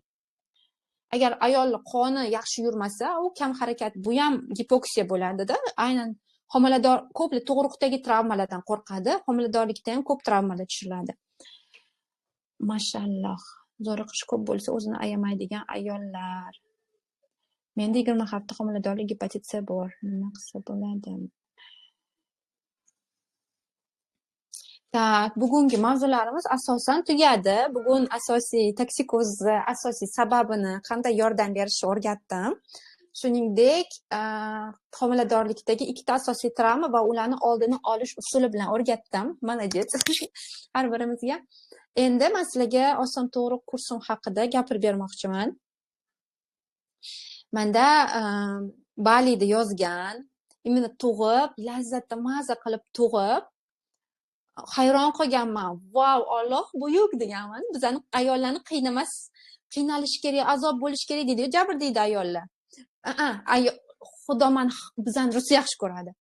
Agar ayolning qoni yaxshi yurmasa, u kam harakat, bu ham gipoksiya bo'ladida. Aynan homilador ko'plar tug'ruqdagi travmalardan qo'rqadi, homiladorlikda ham ko'p travmalar tushiriladi. Mashalloh, zo'riqish ko'p bo'lsa o'zini ayamaydigan ayollar. Menda 20 hafta homiladorlik gepatit C bor. Nima qilsa bo'ladi? Так, bugungi mavzularimiz asosan tugadi. Bugun asosiy toksikozni asosiy sababini, qanday yordam berishni o'rgatdim. Shuningdek, homiladorlikdagi ikkita asosiy travma va ularni oldini olish usuli bilan o'rgatdim. Молодец. Har birimizga. Endi men sizlarga oson tug'ruq kursim haqida gapirib bermoqchiman. Menda Balida yozgan, imенно tug'ib, lazzatda maza qilib tug'ib, hayron qolganman. Vau, Alloh buyuk deganman. Bizani ayollarni qiynamas, qiynalish kerak, azob bo'lish kerak deydi, jabr deydi ayollar. Xudo meni bizani rosa yaxshi ko'radi.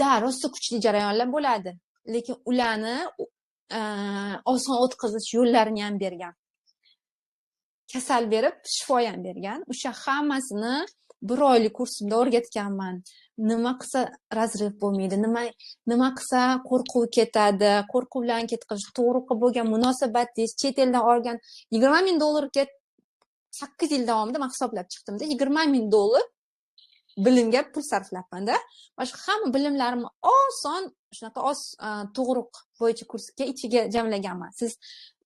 Da, rosa kuchli jarayonlar bo'ladi, lekin ularni oson o'tkazish yo'llarini ham bergan. Kasal berib, shifo ham bergan. O'sha hammasini bir oylik kursimda o'rgatganman. Nima qilsa razriv bo'lmaydi, nima qilsa qo'rquv ketadi, qo'rquv bilan ketqizish, tug'ruqqa bo'lgan munosabatingiz, chet eldan olgan $20,000 8 yil davomida men hisoblab chiqdimda, $20,000 bilimga pul sarflabman-da. Mana shu hamma bilimlarimni oson shunaqa tug'ruq bo'yicha kursga ichiga jamlaganman. Siz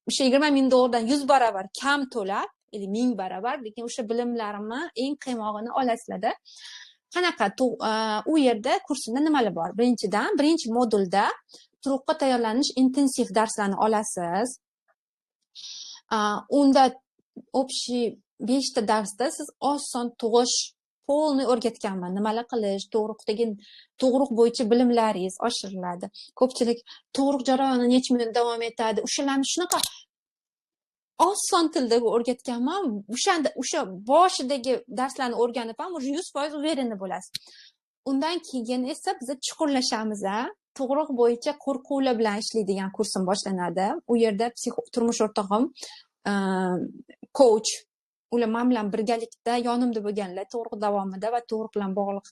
o'sha $20,000 100 barobar kam to'lab, 1000 barobar, lekin o'sha bilimlarimni eng qiymog'ini olasizlarda. Qanaqa u yerda kursimda nimalar bor? Birinchidan, birinchi modulda tug'ruqqa tayyorlanish intensiv darslarni olasiz. Unda общий 5 ta darsda siz oson tug'ish polni o'rgatganman. Nimalar qilish, tug'ruq bo'yicha bilimlaringiz oshiriladi. Ko'pchilik tug'ruq jarayoni necha minut davom etadi, o'shalarni shunaqa oson tilda o'rgatganman. O'shanda o'sha boshidagi darslarni o'rganib ham уже 100% уверенный bo'lasiz. Undan keyin esa biz chuqurlashamiz, tug'ruq bo'yicha qo'rquvlar bilan ishlaydigan kursim boshlanadi. U yerda turmush o'rtog'im coach, ular men bilan birgalikda yonimda bo'lganlar tug'ruq davomida va tug'ruq bilan bog'liq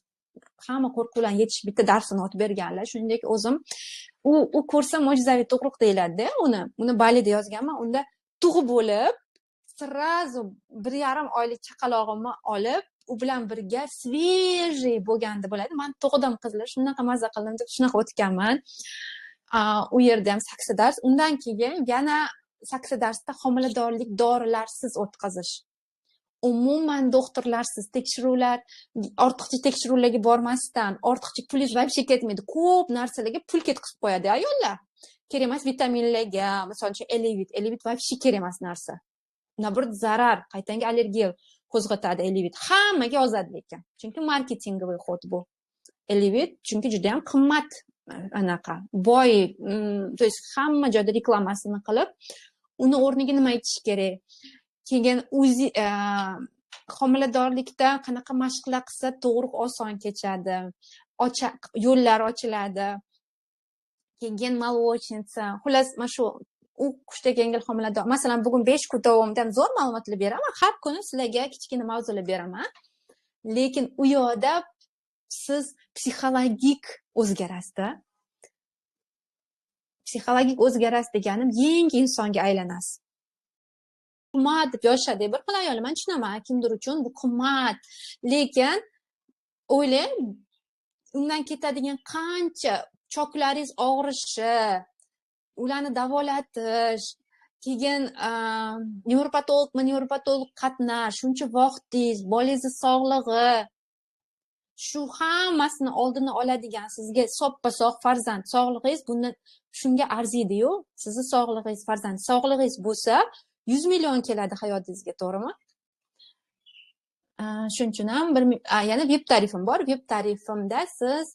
hamma qo'rquvlarni yechish bitta darsini o'tib berganlar. Shuningdek o'zim u kursim mo'jizaviy tug'ruq deyiladi-da, uni Balida yozganman. Unda tug'ib bo'lib, сразу 1,5 oylik chaqalog'imni olib, u bilan birga svejiy bo'lganda bo'ladi. Men tug'dim qizlar, shunaqa maza qildim deb shunaqa o'tganman. U yerda ham 8 dars. Undan keyin yana 8 darsda homiladorlik dorilarsiz o'tkazish. Umuman doktorlarsiz tekshiruvlar, ortiqcha tekshiruvlarga bormasdan, ortiqcha pulingiz вообще ketmaydi. Ko'p narsalarga pul ketkizib qo'yadi ayollar. Kerak emas vitaminlarga, misol uchun Elevit вообще kerak emas narsa. Наоборот zarar, qaytanga allergiya qo'zg'atadi Elevit. Hammaga yozadi lekin. Chunki marketingoviy xod bu. Elevit chunki juda ham qimmat anaqa, boy, то есть hamma joyda reklamasini qilib, uni o'rniga nima aytish kerak? Keyin o'zi homiladorlikda qanaqa mashqlar qilsa tug'ruq oson kechadi, yo'llar ochiladi. Keyin молочница, xullas mana shu u qushdagi yengil homilador. Masalan, bugun 5 kun davomida ham zo'r ma'lumotlar beraman, har kuni sizlarga kichkina mavzular beraman. Lekin u yoqda siz psixologik o'zgarasizda. Psixologik o'zgarasiz deganim yangi insonga aylanasiz. Qimmat deb yozishadi bir xil ayollar, men tushunaman, kimdir uchun bu qimmat. Lekin o'ylang, Undan ketadigan qancha choklaringiz og'rishi, ularni davolatish, keyin nevropatologmi nevropatolog qatnash, shuncha vaqtingiz, bolangizni sog'lig'i, shu hammasini oldini oladigan sizga soppa-sog' farzand sog'lig'ingiz bundan shunga arziydi-yu. Sizni sog'lig'ingiz, farzand sog'lig'ingiz bo'lsa 100 million keladi hayotingizga, to'g'rimi? Shuning uchun ham bir yana VIP tarifim bor. VIP tarifimda siz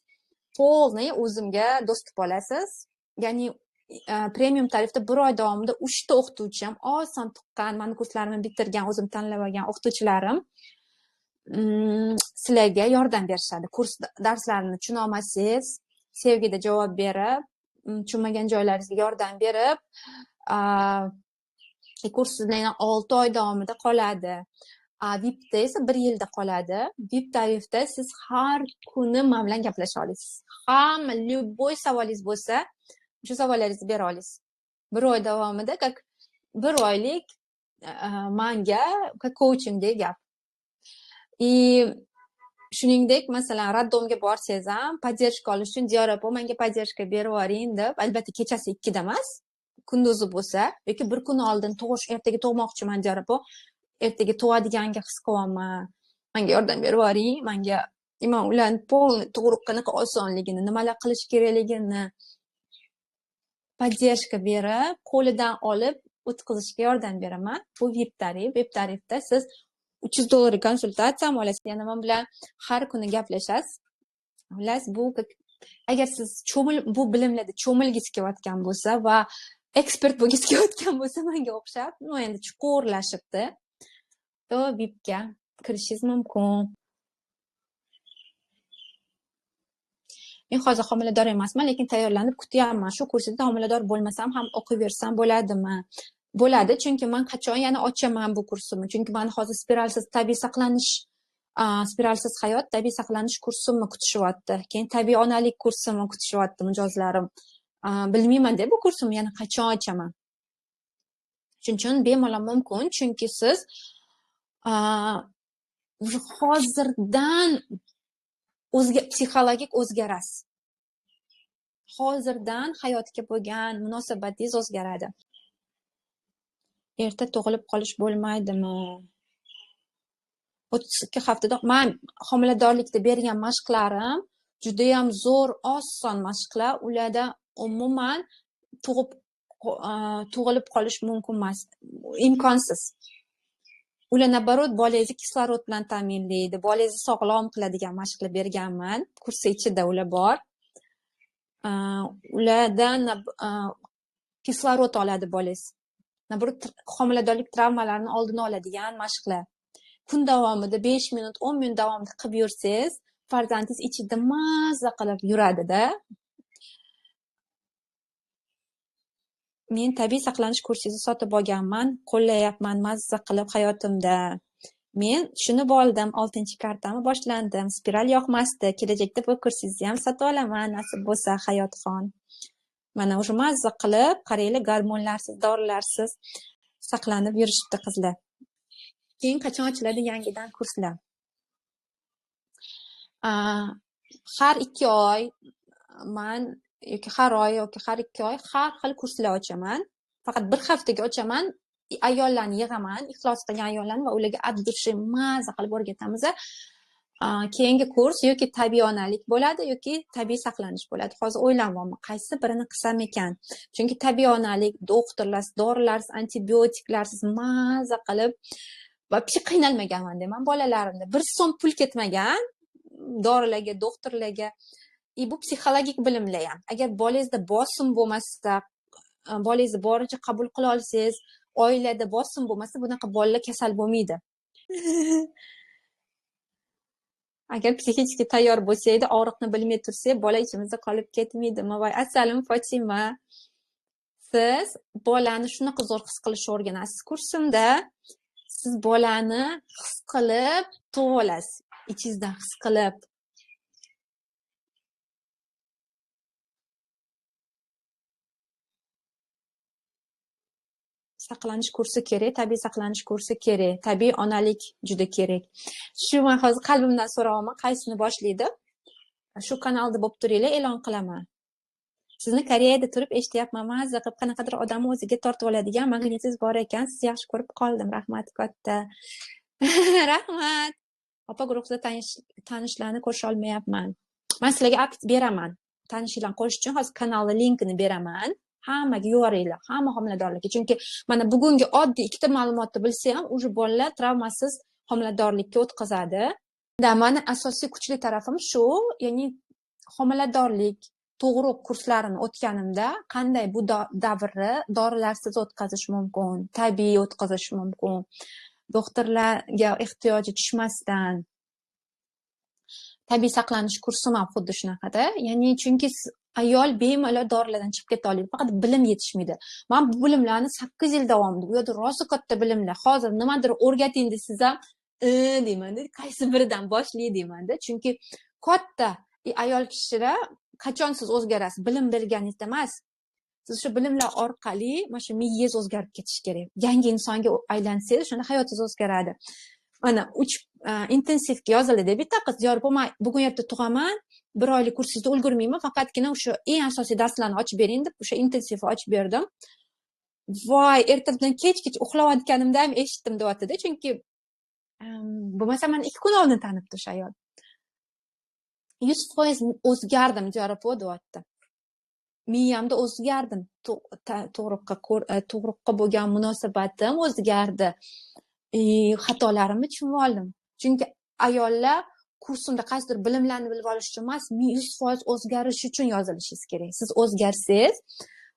полный o'zimga доступ olasiz. Ya'ni premium tarifda bir oy davomida 3 ta o'qituvchim, oson tuqqan, meni kurslarimni bitirgan, o'zim tanlab olgan o'qituvchilarim sizlarga yordam berishadi. Kurs darslarini tushuna olmasangiz, sevgida javob berib, tushunmagan joylaringizga yordam berib, kurs sizlardan 6 oy davomida qoladi. VIPda esa 1 yilda qoladi. VIP tarifda siz har kuni men bilan gaplasha olasiz. Hamma любой savolingiz bo'lsa, o'sha savollaringizni bera olasiz. Bir oy davomida как bir oylik manga как coachingdek gap. И shuningdek, masalan, роддомga borsangiz ham поддержка olish uchun Diyora opa menga поддержка berib yuboring deb, albatta kechasi 2 da emas, kunduzi bo'lsa yoki bir kun oldin tug'ish, ertaga tug'moqchiman Diyora opa, ertaga tug'adiganga his qilyapman, menga yordam berib yuboring, menga man ularni полный tug'ruq qanaqa osonligini, nimalar qilish kerakligini поддержка berib, qo'lidan olib o'tkazishga yordam beraman. Bu VIP tarif. VIP tarifda siz $300 konsultatsiya ham olasiz. Yana men bilan har kuni gaplashasiz. Xullas, bu agar siz bu bilimlarda cho'milgisi kelayotgan bo'lsa va ekspert bo'lgisi kelayotgan bo'lsa, menga o'xshab, no endi chuqurlashibdi, to VIPga kirishingiz mumkin. Men hozir homilador emasman, lekin tayyorlanib kutyapman. Shu kursda homilador bo'lmasam ham o'qiyversam bo'ladimi? Bo'ladi, chunki men qachon yana ochaman bu kursimni? Chunki men hozir spiralsiz tabiiy saqlanish, spiralsiz hayot tabiiy saqlanish kursimni kutishyapti. Keyin tabiiy onalik kursimni kutishyapti mijozlarim. Bilmayman-da bu kursimni yana qachon ochaman. Shuning uchun bemalol mumkin, chunki siz hozirdan psixologik o'zgarasiz. Hozirdan hayotga bo'lgan munosabatingiz o'zgaradi. Erta tug'ilib qolish bo'lmaydimi? 32 haftada men homiladorlikda bergan mashqlarim juda ham zo'r, oson mashqlar. Ularda umuman tug'ilib qolish mumkin emas, imkonsiz. Ular naborot bolangizni kislorod bilan ta'minlaydi, bolangizni sog'lom qiladigan mashqlar berganman. Kurs ichida ular bor. Ulardan kislorod oladi bolangiz. Naborot homiladorlik travmalarini oldini oladigan mashqlar. Kun davomida 5 minut, 10 minut davomida qilib yursangiz, farzandingiz ichida mazza qilib yuradida. Men tabiiy saqlanish kursini sotib olganman, qo'llayapman mazza qilib hayotimda. Men tushunib oldim, 6-kartami boshlandim, spiral yoqmasdi, kelajakda bu kursingizni ham sotib olaman, nasib bo'lsa Hayotxon. Mana o'sha mazza qilib, qaranglar, gormonlarsiz, dorilarsiz saqlanib yurishibdi qizlar. Keyin qachon ochiladi yangidan kurslar? Har 2 oy man yoki har oy yoki har 2 oy har xil kurslar ochaman. Faqat bir haftaga ochaman, ayollarni yig'aman, ixlos qilgan ayollarni va ularga от души mazza qilib o'rgatamiz. Keyingi kurs yoki tabiiy onalik bo'ladi yoki tabiiy saqlanish bo'ladi. Hozir o'ylanyapman, qaysi birini qilsam ekan? Chunki tabiiy onalik doktorlarsiz, dorilarsiz, antibiotiklarsiz mazza qilib вообще qiynalmaganman deyman bolalarimda. Bir so'm pul ketmagan dorilarga, doktorlarga. Bu psixologik bilimlar ham. Agar bolangizda bosim bo'lmasa, bolangizni boricha qabul qila olsangiz, oilada bosim bo'lmasa, bunaqa bolalar kasal bo'lmaydi. Agar psixik tayyor bo'lsaydi, og'riqni bilmay tursak, bola ichimizda qolib ketmaydimi? Voy, asalim Fotima. Siz bolani shunaqa zo'r his qilishni o'rganasiz kursimda. Siz bolani his qilib tug'ib olasiz, ichingizdan his qilib. Saqlanish kursi kerak, tabiiy saqlanish kursi kerak, tabiiy onalik juda kerak. Shu men hozir qalbimdan so'rayapman, qaysini boshlaydi? Shu kanalda bo'lib turinglar, e'lon qilaman. Sizni Koreyada turib eshityapman, mazza qilib, qanaqadir odamni o'ziga tortib oladigan magnitingiz bor ekan, sizni yaxshi ko'rib qoldim. Rahmat katta. Rahmat. Opa, guruhda tanishlarni ko'risha olmayapman. Man sizlarga akt beraman. Tanishinglarni ko'rish uchun hozir kanalni linkini beraman. Hammaga yuboringlar, hamma homiladorlarga. Chunki mana bugungi oddiy ikkita ma'lumotni bilsa ham, уже bolalar travmasiz homiladorlikka o'tkazadi. Да, mani asosiy kuchli tarafim shu, ya'ni homiladorlik, tug'ruq kurslarini o'tganimda qanday bu davrni dorilarsiz o'tkazish mumkin, tabiiy o'tkazish mumkin, doktorlarga ehtiyoji tushmasdan tabiiy saqlanish kursim ham xuddi shunaqada. Ya'ni chunki ayol bemalol dorilardan chiqib keta oladi, faqat bilim yetishmaydi. Man bu bilimlarni 8 yil davomida, bu yerda rosa katta bilimlar. Hozir nimadir o'rgating desangiz ham, deymanda, qaysi biridan boshlay deymanda. Chunki katta ayol kishilar, qachon siz o'zgarasiz? Bilim bilganingizda emas, siz shu bilimlar orqali mana shu miyangiz o'zgarib ketishi kerak, yangi insonga aylansangiz, shunda hayotingiz o'zgaradi. Mana uch intensivga yozildi bitta qiz: "Diyor opa, man bugun erta tug'aman, bir oylik kursingizda ulgurmayman, faqatgina o'sha eng asosiy darslarni ochib bering", deb o'sha intensivni ochib berdim. "Voy, ertadan kechgacha uxlayotganimda ham eshitdim", deyaptida. Chunki bo'lmasa mani 2 kun oldin tanibdi o'sha ayol. "100% o'zgardim, Diyor opa", deyapti, "miyamda o'zgardim, tug'ruqqa bo'lgan munosabatim o'zgardi, xatolarimni tushunib oldim". Chunki ayollar kursimda qaysidir bilimlarni bilib olish uchun emas, 100% o'zgarish uchun yozilishingiz kerak. Siz o'zgarsangiz,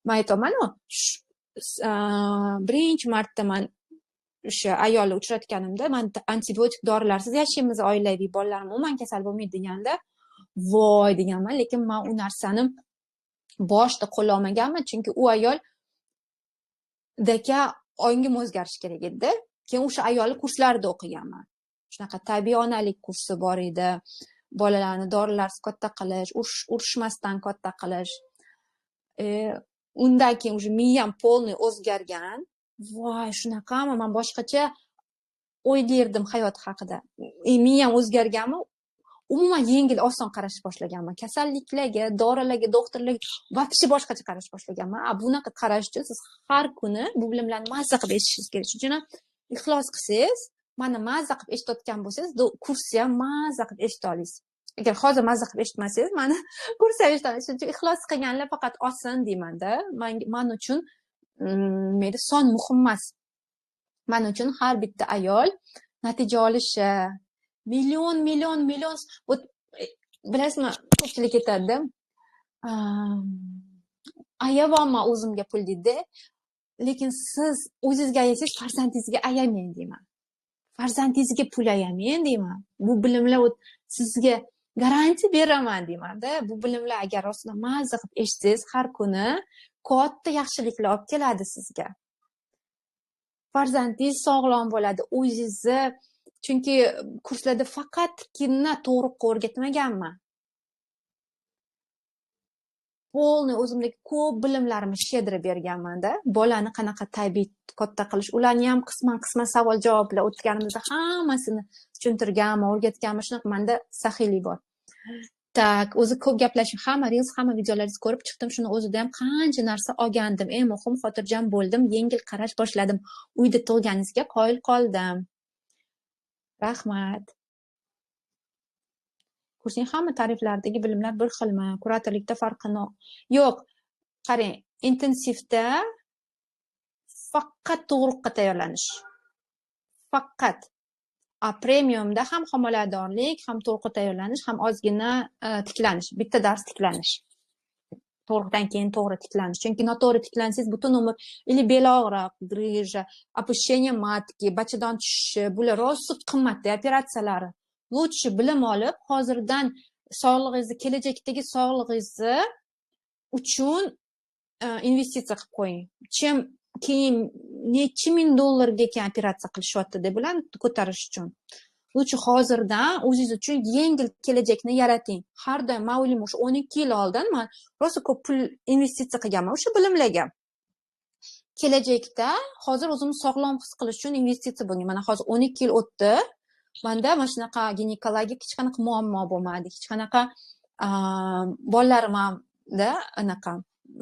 man aytyapmanu, birinchi marta man o'sha ayolni uchratganimda, "Man antibiotik dorilarsiz yashaymiz oilaviy, bolalarim umuman kasal bo'lmaydi", deganda, "Voy", deganman. Lekin man u narsani boshida qo'llolmaganman, chunki u ayol daka ongim o'zgarishi kerak edida. Keyin o'sha ayolni kurslarida o'qiganman. Shunaqa tabiiy onalik kursi bor edi, bolalarni dorilarsiz katta qilish, urushmasdan katta qilish. Undan keyin уже miyam полный o'zgargan. "Voy, shunaqami, man boshqacha o'ylardim hayot haqida". Miyam o'zgarganmi, umuman yengil, oson qarashni boshlaganman kasalliklarga, dorilarga, doktorlarga, вообще boshqacha qarash boshlaganman. A bunaqa qarash uchun siz har kuni bu bilimlarni mazza qilib eshitishingiz kerak. Shuning uchun ham ixlos qilsangiz, mani mazza qilib eshitayotgan bo'lsangiz, kursni ham mazza qilib eshita olasiz. Agar hozir mazza qilib eshitmasangiz, mani kursni ham eshita olasiz. Shuning uchun ixlos qilganlar faqat olsin deymanda. Man uchun nima, son muhim emas. Man uchun har bitta ayol natija olishi, million, million, million. Вот, bilasizmi, ko'pchilik aytadida, "Ayayapman o'zimga pul", deydida. Lekin siz o'zingizga ayasangiz, farzandingizga ayamang deyman, farzandingizga pul ayamang deyman. Bu bilimlar sizga garantiya beraman deymanda. Bu bilimlar, agar rostdan mazza qilib eshitsangiz, har kuni katta yaxshiliklar olib keladi sizga. Farzandingiz sog'lom bo'ladi, o'zingizni. Chunki kurslarda faqatgina tug'ruqqa o'rgatmaganman, полный o'zimdagi ko'p bilimlarimni щедро berganmanda. Bolani qanaqa tabiiy katta qilish, ularni ham qisman qisman savol javoblar o'tganimizda hammasini tushuntirganman, o'rgatganman. Shunaqa manda saxiylik bor. Так, o'zi ko'p gaplashib, hamma reels, hamma videolaringizni ko'rib chiqdim. Shuni o'zida ham qancha narsa olgandim. Eng muhim, xotirjam bo'ldim, yengil qarash boshladim. Uyda tug'ganingizga qoyil qoldim. Rahmat. Kursning hamma tariflaridagi bilimlar bir xilmi? Kuratorlikda farqi yo'q. Qarang, intensivda faqat tug'ruqqa tayyorlanish. Faqat. A premiumda ham homiladorlik, ham tug'ruqqa tayyorlanish, ham ozgina tiklanish. Bitta dars tiklanish. Tug'ruqdan keyin to'g'ri tiklanish. Chunki noto'g'ri tiklansangiz, butun umr или bel og'riq, грыжа, опущение матки, bachadon tushishi, bular rosa qimmatda operatsiyalari. Лучше bilim olib, hozirdan sog'lig'ingizni, kelajakdagi sog'lig'ingizni uchun investitsiya qilib qo'ying. Чем keyin necha ming dollarga keyin operatsiya qilishyapti deb bularni ko'tarish uchun. Лучше hozirdan o'zingiz uchun yengil kelajakni yarating. Har doim man o'ylayman, o'sha 12 yil oldin man rosa ko'p pul investitsiya qilganman o'sha bilimlarga. Kelajakda hozir o'zimni sog'lom his qilish uchun investitsiya bo'lgan. Mana hozir 12 yil o'tdi. Manda mana shunaqa ginekologik hech qanaqa muammo bo'lmadi. Hech qanaqa Bolalarim hamda anaqa,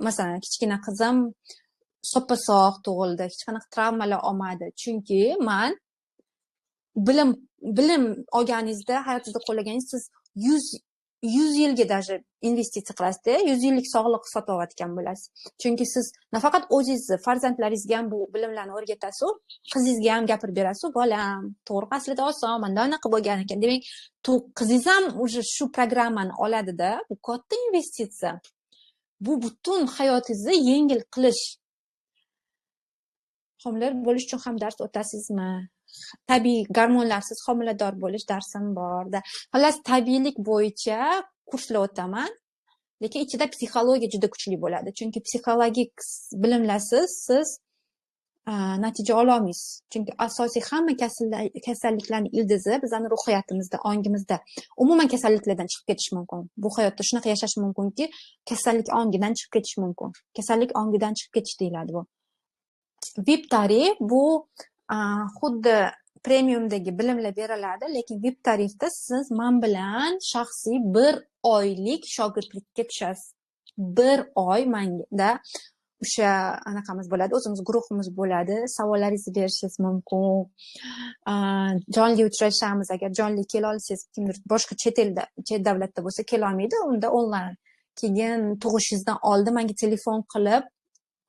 masalan, kichkina qizim soppa sog' tug'ildi, hech qanaqa travmalar olmadi. Chunki man bilim olganingizda, hayotingizda qo'llaganingiz siz 100 yilga даже investitsiya qilasizda, 100 yillik sog'liq sotib olayotgan bo'lasiz. Chunki siz nafaqat o'zingizni, farzandlaringizga ham bu bilimlarni o'rgatasiz, qizingizga ham gapirib berasiz, bolam, to'g'ri aslida oson, manda anaqa bo'lgan ekan. Demak, qizingiz ham уже shu programmani oladida, bu katta investitsiya. Bu butun hayotingizni yengil qilish. Homilador bo'lish uchun ham dars o'tasizmi? Tabiiy gormonlarsiz homilador bo'lish darsim borda. Xullas, tabiiylik bo'yicha kurslar o'taman, lekin ichida psixologiya juda kuchli bo'ladi. Chunki psixologik bilimlarsiz siz natija ola olmaysiz. Chunki asosiy hamma kasalliklarning ildizi bizning ruhiyatimizda, ongimizda. Umuman kasalliklardan chiqib ketish mumkin. Bu hayotda shunaqa yashash mumkinki, kasallik ongidan chiqib ketish mumkin. Kasallik ongidan chiqib ketish deyiladi bu. VIP tarif bu xuddi premiumdagi bilimlar beriladi, lekin VIP tarifda siz men bilan shaxsiy 1 oylik shogirdlikka tushasiz. 1 oy menda o'sha anaqamiz bo'ladi, o'zimiz guruhimiz bo'ladi, savollaringizni berishingiz mumkin. Jonli uchrashamiz, agar jonli kela olsangiz, kimdir boshqa chet elda, chet davlatda bo'lsa kela olmaydi, unda onlayn. Keyin tug'ishingizdan oldin menga telefon qilib,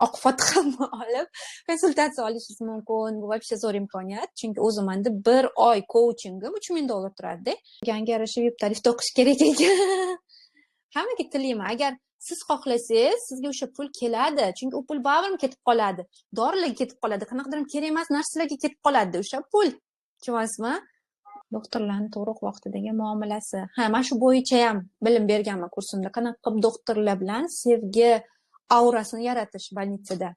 oq fotihamni olib konsultatsiya olishingiz mumkin. Bu вообще zo'r imkoniyat, chunki o'zim menda 1 oy coachingim $3000 turadi-da. Ganga yarasha VIP tarifda o'qish kerak ekan. Hammaga tilayman, agar siz xohlasangiz, sizga o'sha pul keladi, chunki u pul baribir ketib qoladi, dorilarga ketib qoladi, qanaqadir kerak emas narsalarga ketib qoladi o'sha pul. Tushunyapsizmi? Doktorlarning tug'ruq vaqtidagi muomalasi. Ha, mana shu bo'yicha ham bilim berganman kursimda. Qanaqa qilib doktorlar bilan sevgi aurasini yaratish больницада.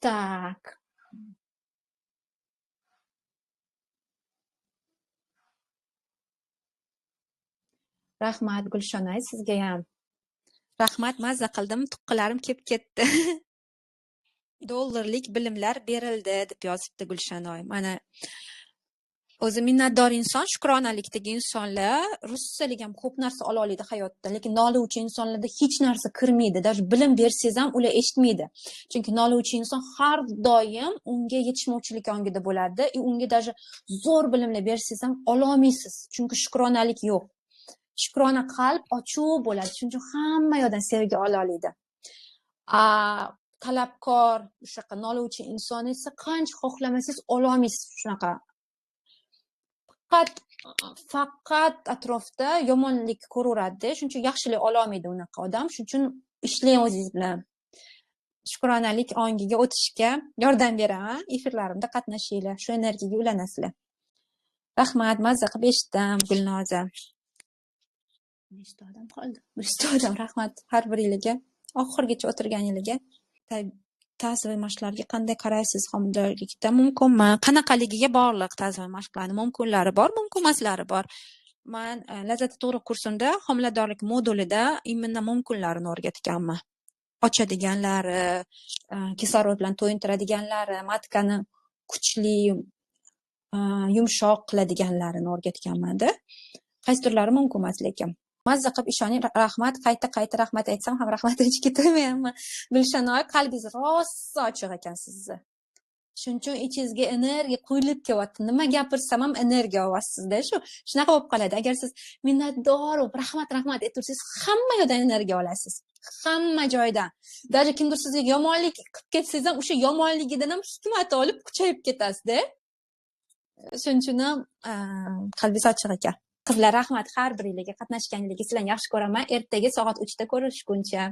Так. Rahmat Gulshonay, sizga ham. Rahmat, mazza qildim, tuqqalarim kelib ketdi. Dollarlik bilimlar berildi deb yozibdi Gulshanoy. Mana o'zi minnatdor inson, shukronalikdagi insonlar ruschalik ham ko'p narsa ola oladi hayotda, lekin noluvchi insonlarda hech narsa kirmaydi. Даже bilim bersangiz ham ular eshitmaydi. Chunki noluvchi inson har doim unga yetishmovchilik ongida bo'ladi, unga даже zo'r bilimlar bersangiz ham ola olmaysiz, chunki shukronalik yo'q. Shukrona qalb ochiq bo'ladi, shuning uchun hamma yoqdan sevgi ola oladi. Talabkor, o'shaqa noluvchi inson esa qancha xohlamasangiz ola olmaysiz shunaqa. Faqat atrofda yomonlik ko'raveradi, shuning uchun yaxshilik ola olmaydi unaqa odam. Shuning uchun ishlang o'zingiz bilan. Shukronalik ongiga o'tishga yordam beraman. Efirlarimda qatnashinglar, shu energiyaga ulanasizlar. Rahmat, mazza qilib eshitdim Gulnoza. Nechta odam qoldi? 100 ta odam, rahmat har biringizga. Oxirigacha o'tirganingizga. Ta'ziviy mashqlarga qanday qaraysiz homiladorlikda mumkinmi? Qanaqaligiga bog'liq ta'ziviy mashqlarning mumkinlari bor, mumkin emaslari bor. Man Lazzati tug'ruq kursimda homiladorlik modulida именно mumkinlarini o'rgatganman. Ochadiganlari, kislorod bilan to'yintiradiganlari, matkani kuchli, yumshoq qiladiganlarini o'rgatganman-da. Qaysi turlari mumkin emas lekin. Mazza qilib ishoning, rahmat, qayta-qayta rahmat aytsam ham rahmat aytishga to'ymayapman. Gulshanoy, qalbingiz rosa ochiq ekan sizni. Shuning uchun ichingizga energiya quyilib kelyapti. Nima gapirsam ham energiya olasizda shu. Shunaqa bo'lib qoladi. Agar siz minnatdor bo'lib rahmat, rahmat aytib tursangiz, hamma yoqdan energiya olasiz. Hamma joydan. Даже kimdir sizga yomonlik qilib ketsangiz ham o'sha yomonligidan ham hikmat olib kuchayib ketasizda. Shuning uchun ham qalbingiz ochiq ekan. Qizlar, rahmat har biringizga qatnashganingizga. Sizlarni yaxshi ko'raman. Ertaga soat 3 da ko'rishguncha.